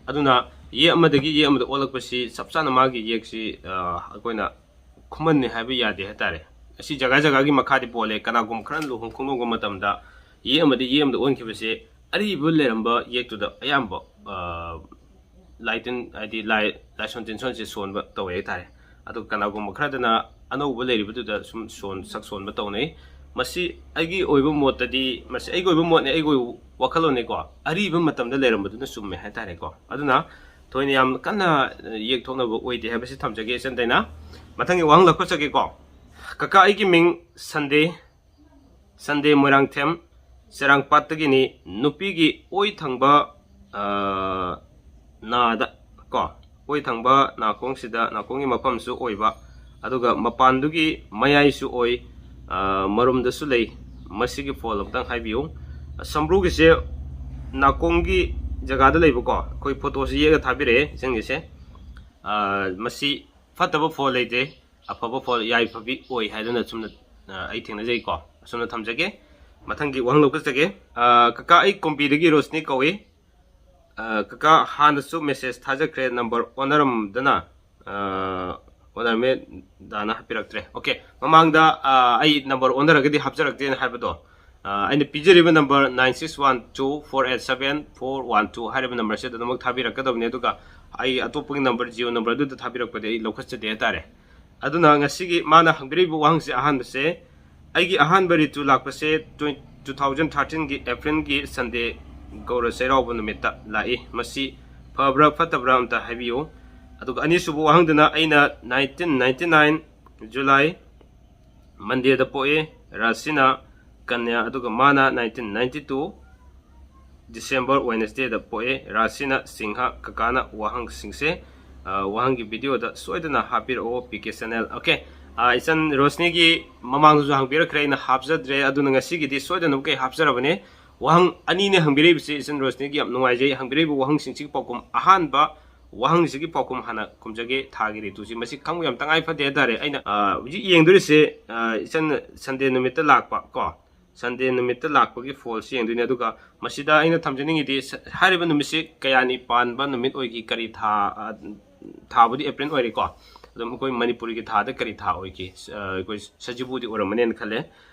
ꯑꯗꯨꯅ ꯌꯦꯛ ꯑꯃꯗꯒꯤ ꯌꯦꯛ ꯑꯃꯗ ꯑꯣꯜꯂꯛꯄꯁꯤ ꯆꯞ ꯆꯥꯅ ꯃꯥꯒꯤ ꯌꯦꯛꯁꯤ, ꯑ, ꯑꯩꯈꯣꯏꯅ ꯈꯨꯃꯟꯅꯤ ꯍꯥꯏꯕ ꯌꯥꯗꯦ ꯍꯥꯏꯇꯥꯔꯦ꯫ ꯑꯁꯤ ꯖꯒꯥ ꯖꯒꯥꯒꯤ ꯃꯈꯥꯗꯤ ꯄꯣꯜꯂꯦ꯫ ꯀꯅꯥꯒꯨꯝꯕ ꯈꯔꯅ ꯂꯨꯍꯣꯡ ꯈꯣꯡꯗꯣꯡꯕ ꯃꯇꯝꯗ ꯌꯦꯛ ꯑꯃꯗꯤ ꯌꯦꯛ ꯑꯃꯗ ꯑꯣꯟꯈꯤꯕꯁꯦ ꯑꯔꯤꯕ ꯂꯩꯔꯝꯕ ꯌꯦꯛꯇꯨꯗ ꯑꯌꯥꯝꯕ, ꯑ, ꯂꯥꯏꯇꯤꯟ, ꯍꯥꯏꯗꯤ ꯂꯥꯏ, ꯂꯥꯏꯁꯣꯟ ꯇꯤꯟꯁꯣꯟꯁꯦ ꯁꯣꯟꯕ ꯇꯧꯋꯦ ꯍꯥꯏꯇꯥꯔꯦ꯫ ꯑꯗꯨꯒ ꯀꯅꯥꯒꯨꯝꯕ ꯈꯔꯗꯅ ꯑꯅꯧꯕ ꯂꯩꯔꯤꯕꯗꯨꯗ ꯁꯨꯝ ꯁꯣꯟ, ꯁꯛ ꯁꯣꯟꯕ ꯇꯧꯅꯩ꯫ ꯃꯁꯤ ꯑꯩꯒꯤ ꯑꯣꯏꯕ ꯃꯣꯠꯇꯗꯤ, ꯃꯁꯤ ꯑꯩꯒꯤ ꯑꯣꯏꯕ ꯃꯣꯠꯅꯦ, ꯑꯩꯒꯤ ꯑꯣꯏꯕ ꯋꯥꯈꯜꯂꯣꯟꯅꯦꯀꯣ꯫ ꯑꯔꯤꯕ ꯃꯇꯝꯗ ꯂꯩꯔꯝꯕꯗꯨꯅ ꯆꯨꯝꯃꯦ ꯍꯥꯏꯇꯥꯔꯦꯀꯣ꯫ ꯑꯗꯨꯅ ꯊꯣꯏꯅ ꯌꯥꯝ ꯀꯟꯅ ꯌꯦꯛꯊꯣꯛꯅꯕ ꯑꯣꯏꯗꯦ ꯍꯥꯏꯕꯁꯤ ꯊꯝꯖꯒꯦ ꯏꯆꯟ ꯗꯥꯏꯅꯥ꯫ ꯃꯊꯪꯒꯤ ꯋꯥꯍꯪ ꯂꯧꯈꯠꯆꯒꯦꯀꯣ꯫ ꯀꯀꯥ, ꯑꯩꯒꯤ ꯃꯤꯡ ꯁꯟꯗꯦ, ꯁꯟꯗꯦ ꯃꯣꯏꯔꯥꯡꯊꯦꯝ, ꯆꯦꯔꯥꯡꯄꯥꯠꯇꯒꯤꯅꯤ꯫ ꯅꯨꯄꯤꯒꯤ ꯑꯣꯏ ꯊꯪꯕ, ꯑ, ꯅꯥꯗ ꯀꯣ, ꯑꯣꯏ ꯊꯪꯕ ꯅꯥꯀꯣꯡꯁꯤꯗ, ꯅꯥꯀꯣꯡꯒꯤ ꯃꯐꯝꯁꯨ ꯑꯣꯏꯕ, ꯑꯗꯨꯒ ꯃꯄꯥꯟꯗꯨꯒꯤ ꯃꯌꯥꯏꯁꯨ ꯑꯣꯏ, ꯑ, ꯃꯔꯨꯝꯗꯁꯨ ꯂꯩ꯫ ꯃꯁꯤꯒꯤ ꯐꯣꯜ ꯑꯝꯇꯪ ꯍꯥꯏꯕꯤꯌꯨ꯫ ꯁꯝꯕ꯭ꯔꯨꯒꯤꯁꯦ ꯅꯥꯀꯣꯡꯒꯤ ꯖꯒꯥꯗ ꯂꯩꯕꯀꯣ, ꯑꯩꯈꯣꯏ ꯐꯣꯇꯣꯁꯤ ꯌꯦꯛꯑꯒ ꯊꯥꯕꯤꯔꯛꯑꯦ ꯏꯆꯟꯒꯤꯁꯦ꯫ ꯑ, ꯃꯁꯤ ꯐꯠꯇꯕ ꯐꯣꯜ ꯂꯩꯇꯦ, ꯑꯐꯕ ꯐꯣꯜ ꯌꯥꯏꯐꯕꯤ ꯑꯣꯏ ꯍꯥꯏꯗꯨꯅ ꯁꯨꯝꯅ, ꯑ, ꯑꯩ ꯊꯦꯡꯅꯖꯩꯀꯣ꯫ ꯑꯁꯨꯝꯅ ꯊꯝꯖꯒꯦ꯫ ꯃꯊꯪꯒꯤ ꯋꯥꯍꯪ ꯂꯧꯈꯠꯆꯒꯦ꯫ ꯑ, ꯀꯀꯥ, ꯑꯩ ꯀꯣꯝꯕꯤꯗꯒꯤ ꯔꯣꯁꯅꯤ ꯀꯧꯏ꯫ ꯑ, ꯀꯀꯥ, ꯍꯥꯟꯅꯁꯨ ꯃꯦꯁꯦꯖ ꯊꯥꯖꯈ꯭ꯔꯦ, ꯅꯝꯕꯔ ꯑꯣꯟꯅꯔꯝꯗꯅ, ꯑ, ꯑꯣꯟꯅꯔꯝꯃꯦ ꯗꯥꯅ ꯍꯥꯞꯄꯤꯔꯛꯇ꯭ꯔꯦ꯫ ꯑꯣꯀꯦ, ꯃꯃꯥꯡꯗ, ꯑ, ꯑꯩ ꯅꯝꯕꯔ ꯑꯣꯟꯅꯔꯒꯗꯤ ꯍꯥꯞꯆꯔꯛꯇꯦꯅ ꯍꯥꯏꯕꯗꯣ, ꯑ, ꯑꯩꯅ ꯄꯤꯖꯔꯤꯕ number nine six one two four eight seven four one two ꯍꯥꯏꯔꯤꯕ ꯅꯝꯕꯔꯁꯤꯗ ꯑꯗꯨꯃꯛ ꯊꯥꯕꯤꯔꯛꯀꯗꯕꯅꯤ꯫ ꯑꯗꯨꯒ ꯑꯩ ꯑꯇꯣꯞꯄꯒꯤ ꯅꯝꯕꯔ, ꯖꯤꯑꯣ ꯅꯝꯕꯔ ꯑꯗꯨꯗ ꯊꯥꯕꯤꯔꯛꯄꯗꯤ ꯑꯩ ꯂꯧꯈꯠꯆꯗꯦ ꯍꯥꯏꯇꯥꯔꯦ꯫ ꯑꯗꯨꯅ ꯉꯁꯤꯒꯤ ꯃꯥꯅ ꯍꯪꯕꯤꯔꯤꯕ ꯋꯥꯍꯪꯁꯦ ꯑꯍꯥꯟꯕꯁꯦ, ꯑꯩꯒꯤ ꯑꯍꯥꯟꯕ ꯔꯤꯇꯨ ꯂꯥꯛꯄꯁꯦ twen-, two thousand thirteen ꯒꯤ April ꯒꯤ Sunday ꯒꯧꯔ ꯆꯩꯔꯥꯎꯕ ꯅꯨꯃꯤꯠꯇ ꯂꯥꯛꯏ꯫ ꯃꯁꯤ ꯐꯕ꯭ꯔꯥ ꯐꯠꯇꯕ꯭ꯔꯥ ꯑꯝꯇ ꯍꯥꯏꯕꯤꯌꯨ꯫ ꯑꯗꯨꯒ ꯑꯅꯤꯁꯨꯕ ꯋꯥꯍꯪꯗꯨꯅ, ꯑꯩꯅ nineteen ninety nine July Monday ꯗ ꯄꯣꯛꯏ꯫ ꯔꯥꯁꯤꯅ ꯀꯟꯌꯥ, ꯑꯗꯨꯒ ꯃꯥꯅ nineteen ninety two December Wednesday ꯗ ꯄꯣꯛꯑꯦ꯫ ꯔꯥꯁꯤꯅ ꯁꯤꯡꯍ꯫ ꯀꯀꯥꯅ ꯋꯥꯍꯪꯁꯤꯡꯁꯦ, ꯑ, ꯋꯥꯍꯪꯒꯤ video ꯗ ꯁꯣꯏꯗꯅ ꯍꯥꯞꯄꯤꯔꯛꯑꯣ, ꯄꯤ ꯀꯦ channel꯫ ꯑꯣꯀꯦ, ꯑ, ꯏꯆꯟ ꯔꯣꯁꯅꯤꯒꯤ ꯃꯃꯥꯡꯗꯁꯨ ꯍꯪꯕꯤꯔꯛꯈ꯭ꯔꯦ, ꯑꯩꯅ ꯍꯥꯞꯆꯗ꯭ꯔꯦ, ꯑꯗꯨꯅ ꯉꯁꯤꯒꯤꯗꯤ ꯁꯣꯏꯗꯅꯃꯛꯀꯤ ꯍꯥꯞꯆꯔꯕꯅꯦ꯫ ꯋꯥꯍꯪ ꯑꯅꯤꯅꯦ ꯍꯪꯕꯤꯔꯛꯏꯕꯁꯤ ꯏꯆꯟ ꯔꯣꯁꯅꯤꯒꯤ, ꯌꯥꯝ ꯅꯨꯡꯉꯥꯏꯖꯩ꯫ ꯍꯪꯕꯤꯔꯛꯏꯕ ꯋꯥꯍꯪꯁꯤꯡꯁꯤꯒꯤ ꯄꯥꯎꯈꯨꯝ, ꯑꯍꯥꯟꯕ ꯋꯥꯍꯪꯁꯤꯒꯤ ꯄꯥꯎꯈꯨꯝ ꯍꯥꯟꯅ ꯈꯨꯝꯖꯒꯦ꯫ ꯊꯥꯒꯤ ꯔꯤꯇꯨꯁꯤ ꯃꯁꯤ ꯈꯪꯕ ꯌꯥꯝ ꯇꯉꯥꯏ ꯐꯗꯦ ꯍꯥꯏꯇꯥꯔꯦ꯫ ꯑꯩꯅ, ꯑ, ꯍꯧꯖꯤꯛ ꯌꯦꯡꯗꯣꯔꯤꯁꯦ, ꯑ, ꯏꯆꯟ Sunday ꯅꯨꯃꯤꯠꯇ ꯂꯥꯛꯄ ꯀꯣ, Sunday ꯅꯨꯃꯤꯠꯇ ꯂꯥꯛꯄꯒꯤ ꯐꯣꯜꯁꯤ ꯌꯦꯡꯗꯣꯏꯅꯦ꯫ ꯑꯗꯨꯒ ꯃꯁꯤꯗ ꯑꯩꯅ ꯊꯝꯖꯅꯤꯡꯉꯤꯗꯤ, ꯁ-, ꯍꯥꯏꯔꯤꯕ ꯅꯨꯃꯤꯠꯁꯤ ꯀꯌꯥꯅꯤ ꯄꯥꯟꯕ ꯅꯨꯃꯤꯠ ꯑꯣꯏꯈꯤ, ꯀꯔꯤ ꯊꯥ, ꯑ, ꯊꯥꯕꯨꯗꯤ April ꯑꯣꯏꯔꯦꯀꯣ, ꯑꯗꯨꯝ ꯑꯩꯈꯣꯏ ꯃꯅꯤꯄꯨꯔꯤꯒꯤ ꯊꯥꯗ ꯀꯔꯤ ꯊꯥ ꯑꯣꯏꯈꯤ? ꯁ-, ꯑ, ꯑꯩꯈꯣꯏ ꯁꯖꯤꯕꯨꯗꯤ ꯑꯣꯏꯔꯝꯃꯅꯦꯅ ꯈꯜꯂꯦ꯫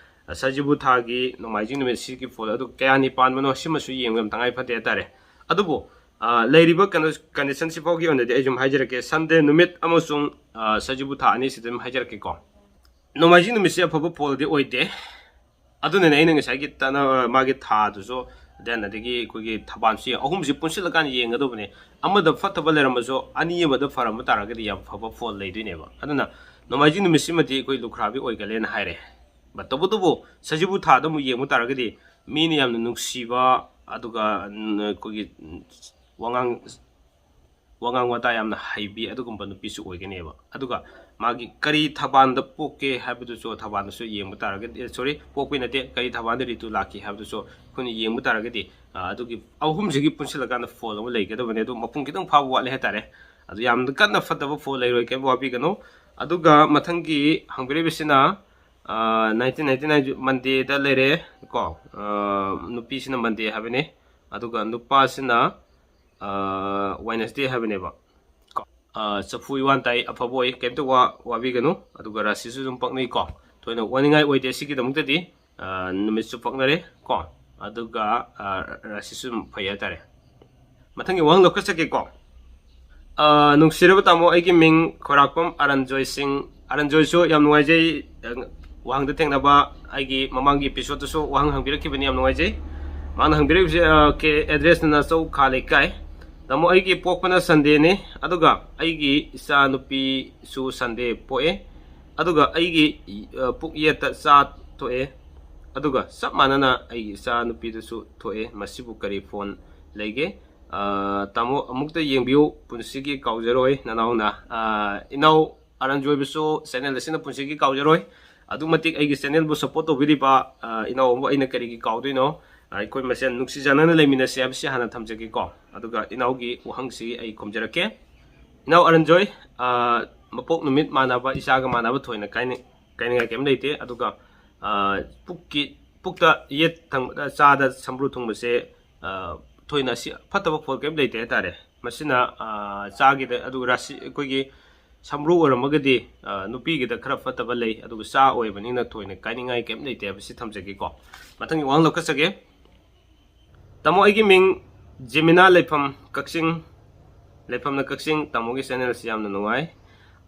ꯑ, ꯁꯖꯤꯕꯨ ꯊꯥꯒꯤ ꯅꯣꯡꯃꯥꯏꯖꯤꯡ ꯅꯨꯃꯤꯠ ꯁꯤꯒꯤ ꯐꯣꯜ ꯑꯗꯨ ꯀꯌꯥꯅꯤ ꯄꯥꯟꯕꯅꯣ, ꯁꯤꯃꯁꯨ ꯌꯦꯡꯕ ꯌꯥꯝ ꯇꯉꯥꯏ ꯐꯗꯦ ꯍꯥꯏꯇꯥꯔꯦ꯫ ꯑꯗꯨꯕꯨ, ꯑ, ꯂꯩꯔꯤꯕ ꯀꯩꯅꯣ, condition ꯁꯤꯐꯥꯎꯒꯤ ꯑꯣꯏꯅꯗꯤ ꯑꯩ ꯁꯨꯝ ꯍꯥꯏꯖꯔꯛꯀꯦ, Sunday ꯅꯨꯃꯤꯠ ꯑꯃꯁꯨꯡ, ꯑ, ꯁꯖꯤꯕꯨ ꯊꯥ ꯑꯅꯤꯁꯤꯗ ꯑꯗꯨꯝ ꯍꯥꯏꯖꯔꯛꯀꯦꯀꯣ꯫ ꯅꯣꯡꯃꯥꯏꯖꯤꯡ ꯅꯨꯃꯤꯠꯁꯦ ꯑꯐꯕ ꯐꯣꯜꯗꯤ ꯑꯣꯏꯗꯦ꯫ ꯑꯗꯨꯅꯅꯦ ꯑꯩꯅ ꯉꯁꯥꯏꯒꯤ ꯇꯅ-, ꯃꯥꯒꯤ ꯊꯥꯗꯨꯁꯨ, then ꯑꯗꯒꯤ ꯑꯩꯈꯣꯏꯒꯤ ꯊꯕꯥꯟꯁꯨ ꯌꯦꯡ-, ꯑꯍꯨꯝꯁꯤ ꯄꯨꯟꯁꯤꯜꯂꯀꯥꯟꯗ ꯌꯦꯡꯒꯗꯧꯕꯅꯦ꯫ ꯑꯃꯗ ꯐꯠꯇꯕ ꯂꯩꯔꯝꯃꯁꯨ ꯑꯅꯤ ꯑꯃꯗ ꯐꯔꯝꯕ ꯇꯥꯔꯒꯗꯤ ꯌꯥꯝ ꯐꯕ ꯐꯣꯜ ꯂꯩꯗꯣꯏꯅꯦꯕ꯫ ꯑꯗꯨꯅ ꯅꯣꯡꯃꯥꯏꯖꯤꯡ ꯅꯨꯃꯤꯠꯁꯤꯃꯗꯤ ꯑꯩꯈꯣꯏ ꯂꯨꯈ꯭ꯔꯥꯕꯤ ꯑꯣꯏꯒꯜꯂꯦꯅ ꯍꯥꯏꯔꯦ꯫ But ꯇꯧꯕꯇꯕꯨ ꯁꯖꯤꯕꯨ ꯊꯥꯗ ꯑꯃꯨꯛ ꯌꯦꯡꯕ ꯇꯥꯔꯒꯗꯤ ꯃꯤꯅ ꯌꯥꯝꯅ ꯅꯨꯡꯁꯤꯕ, ꯑꯗꯨꯒ, ꯎꯝ, ꯑꯩꯈꯣꯏꯒꯤ, ꯎꯝ, ꯋꯥꯉꯥꯡ, ꯋꯥꯉꯥꯡ ꯋꯥꯇꯥ ꯌꯥꯝꯅ ꯍꯩꯕꯤ ꯑꯗꯨꯒꯨꯝꯕ ꯅꯨꯄꯤꯁꯨ ꯑꯣꯏꯒꯅꯦꯕ꯫ ꯑꯗꯨꯒ ꯃꯥꯒꯤ ꯀꯔꯤ ꯊꯕꯥꯟꯗ ꯄꯣꯛꯀꯦ ꯍꯥꯏꯕꯗꯨꯁꯨ, ꯊꯕꯥꯟꯗꯁꯨ ꯌꯦꯡꯕ ꯇꯥꯔꯒꯗꯤ, ꯑꯦ, sorry, ꯄꯣꯛꯄꯩ ꯅꯠꯇꯦ, ꯀꯔꯤ ꯊꯕꯥꯟꯗ ꯔꯤꯇꯨ ꯂꯥꯛꯈꯤ ꯍꯥꯏꯕꯗꯨꯁꯨ ꯑꯩꯈꯣꯏꯅ ꯌꯦꯡꯕ ꯇꯥꯔꯒꯗꯤ, ꯑ, ꯑꯗꯨꯒꯤ ꯑꯍꯨꯝꯁꯤꯒꯤ ꯄꯨꯟꯁꯤꯜꯂꯀꯥꯟꯗ ꯐꯣꯜ ꯑꯃ ꯂꯩꯒꯗꯕꯅꯦ꯫ ꯑꯗꯨ ꯃꯄꯨꯡ ꯈꯤꯇꯪ ꯐꯥꯕ ꯋꯥꯠꯂꯦ ꯍꯥꯏꯇꯥꯔꯦ꯫ ꯑꯗꯨ ꯌꯥꯝ ꯀꯟꯅ ꯐꯠꯇꯕ ꯐꯣꯜ ꯂꯩꯔꯣꯏ, ꯀꯩꯝ ꯋꯥꯕꯤꯒꯅꯨ꯫ ꯑꯗꯨꯒ ꯃꯊꯪꯒꯤ ꯍꯪꯕꯤꯔꯤꯕꯁꯤꯅ, ꯑ, nineteen ninety-nine Monday ꯗ ꯂꯩꯔꯦ ꯀꯣ꯫ ꯑ, ꯅꯨꯄꯤꯁꯤꯅ Monday ꯍꯥꯏꯕꯅꯦ, ꯑꯗꯨꯒ ꯅꯨꯄꯥꯁꯤꯅ, ꯑ, Wednesday ꯍꯥꯏꯕꯅꯦꯕ ꯀꯣ꯫ ꯑ, ꯆꯐꯨ ꯏꯋꯥꯟ ꯇꯥꯏ, ꯑꯐꯕ ꯑꯣꯏ, ꯀꯩꯝꯇ ꯋꯥ-, ꯋꯥꯕꯤꯒꯅꯨ꯫ ꯑꯗꯨꯒ ꯔꯥꯁꯤꯁꯨ ꯑꯗꯨꯝ ꯄꯛꯅꯩ ꯀꯣ, ꯊꯣꯏꯅ ꯋꯥꯅꯤꯡꯉꯥꯏ ꯑꯣꯏꯗꯦ ꯁꯤꯒꯤꯗꯃꯛꯇꯗꯤ꯫ ꯑ, ꯅꯨꯃꯤꯠꯁꯨ ꯄꯛꯅꯔꯦ ꯀꯣ, ꯑꯗꯨꯒ, ꯑ, ꯔꯥꯁꯤꯁꯨ ꯑꯗꯨꯝ ꯐꯩ ꯍꯥꯏꯇꯥꯔꯦ꯫ ꯃꯊꯪꯒꯤ ꯋꯥꯍꯪ ꯂꯧꯈꯠꯆꯒꯦꯀꯣ꯫ ꯑ, ꯅꯨꯡꯁꯤꯔꯕ ꯇꯥꯃꯣ, ꯑꯩꯒꯤ ꯃꯤꯡ ꯈꯣꯏꯔꯥꯛꯄꯝ ꯑꯔꯟꯖꯣꯏ ꯁꯤꯡ꯫ ꯑꯔꯟꯖꯣꯏꯁꯨ ꯌꯥꯝ ꯅꯨꯡꯉꯥꯏꯖꯩ, ꯑ, ꯋꯥꯍꯪꯗ ꯊꯦꯡꯅꯕ꯫ ꯑꯩꯒꯤ ꯃꯃꯥꯡꯒꯤ episode ꯇꯁꯨ ꯋꯥꯍꯪ ꯍꯪꯕꯤꯔꯛꯈꯤꯕꯅꯤ, ꯌꯥꯝ ꯅꯨꯡꯉꯥꯏꯖꯩ꯫ ꯃꯥꯅ ꯍꯪꯕꯤꯔꯛꯏꯕꯁꯦ, ꯑ, ꯀꯦ, address ꯅ ꯅꯆꯧ ꯈꯥ ꯂꯩꯀꯥꯏ꯫ ꯇꯥꯃꯣ, ꯑꯩꯒꯤ ꯄꯣꯛꯄꯅ Sunday ꯅꯤ, ꯑꯗꯨꯒ ꯑꯩꯒꯤ ꯏꯆꯥ ꯅꯨꯄꯤꯁꯨ Sunday ꯄꯣꯛꯑꯦ, ꯑꯗꯨꯒ ꯑꯩꯒꯤ, ꯑ, ꯄꯨꯛ ꯌꯦꯠꯇ ꯆꯥ ꯊꯣꯛꯑꯦ, ꯑꯗꯨꯒ ꯆꯞ ꯃꯥꯟꯅꯅ ꯑꯩꯒꯤ ꯏꯆꯥ ꯅꯨꯄꯤꯗꯁꯨ ꯊꯣꯛꯑꯦ꯫ ꯃꯁꯤꯕꯨ ꯀꯔꯤ ꯐꯣꯟ ꯂꯩꯒꯦ? ꯑ, ꯇꯥꯃꯣ, ꯑꯃꯨꯛꯇ ꯌꯦꯡꯕꯤꯌꯨ, ꯄꯨꯟꯁꯤꯒꯤ ꯀꯥꯎꯖꯔꯣꯏ ꯅꯅꯥꯎꯅ꯫ ꯑ, ꯏꯅꯥꯎ ꯑꯔꯟꯖꯣꯏꯕꯁꯨ channel ꯑꯁꯤꯅ ꯄꯨꯟꯁꯤꯒꯤ ꯀꯥꯎꯖꯔꯣꯏ꯫ ꯑꯗꯨꯛ ꯃꯇꯤꯛ ꯑꯩꯒꯤ channel ꯕꯨ support ꯇꯧꯕꯤꯔꯤꯕ, ꯑ, ꯏꯅꯥꯎ ꯑꯃꯕꯨ ꯑꯩꯅ ꯀꯔꯤꯒꯤ ꯀꯥꯎꯗꯣꯏꯅꯣ? ꯑ, ꯑꯩꯈꯣꯏ ꯃꯁꯦꯟ ꯅꯨꯡꯁꯤ ꯆꯥꯟꯅꯅ ꯂꯩꯃꯤꯟꯅꯁꯤ ꯍꯥꯏꯕꯁꯤ ꯍꯥꯟꯅ ꯊꯝꯖꯒꯦꯀꯣ꯫ ꯑꯗꯨꯒ ꯏꯅꯥꯎꯒꯤ ꯋꯥꯍꯪꯁꯤ ꯑꯩ ꯈꯨꯝꯖꯔꯛꯀꯦ꯫ ꯏꯅꯥꯎ ꯑꯔꯟꯖꯣꯏ, ꯑ, ꯃꯄꯣꯛ ꯅꯨꯃꯤꯠ ꯃꯥꯟꯅꯕ, ꯏꯆꯥꯒ ꯃꯥꯟꯅꯕ ꯊꯣꯏꯅ ꯀꯥꯏꯅ-, ꯀꯥꯏꯅꯤꯡꯉꯥꯏ ꯀꯩꯝ ꯂꯩꯇꯦ꯫ ꯑꯗꯨꯒ, ꯑ, ꯄꯨꯛꯀꯤ, ꯄꯨꯛꯇ ꯌꯦꯠ ꯊꯪꯕꯗ ꯆꯥꯗ ꯁꯝꯕ꯭ꯔꯨ ꯊꯨꯡꯕꯁꯦ, ꯑ, ꯊꯣꯏꯅ ꯁꯤ ꯐꯠꯇꯕ ꯐꯣꯜ ꯀꯩꯝ ꯂꯩꯇꯦ ꯍꯥꯏꯇꯥꯔꯦ꯫ ꯃꯁꯤꯅ, ꯑ, ꯆꯥꯒꯤꯗ, ꯑꯗꯨꯒ ꯔꯥꯁꯤ, ꯑꯩꯈꯣꯏꯒꯤ ꯁꯝꯕ꯭ꯔꯨ ꯑꯣꯏꯔꯝꯃꯒꯗꯤ, ꯑ, ꯅꯨꯄꯤꯒꯤꯗ ꯈꯔ ꯐꯠꯇꯕ ꯂꯩ, ꯑꯗꯨꯒ ꯆꯥ ꯑꯣꯏꯕꯅꯤꯅ ꯊꯣꯏꯅ ꯀꯥꯏꯅꯤꯡꯉꯥꯏ ꯀꯩꯝ ꯂꯩꯇꯦ ꯍꯥꯏꯕꯁꯤ ꯊꯝꯖꯒꯦꯀꯣ꯫ ꯃꯊꯪꯒꯤ ꯋꯥꯍꯪ ꯂꯧꯈꯠꯆꯒꯦ꯫ ꯇꯥꯃꯣ, ꯑꯩꯒꯤ ꯃꯤꯡ ꯖꯦꯃꯤꯅꯥ, ꯂꯩꯐꯝ ꯀꯛꯆꯤꯡ, ꯂꯩꯐꯝꯅ ꯀꯛꯆꯤꯡ꯫ ꯇꯥꯃꯣꯒꯤ channel ꯁꯤ ꯌꯥꯝꯅ ꯅꯨꯡꯉꯥꯏ꯫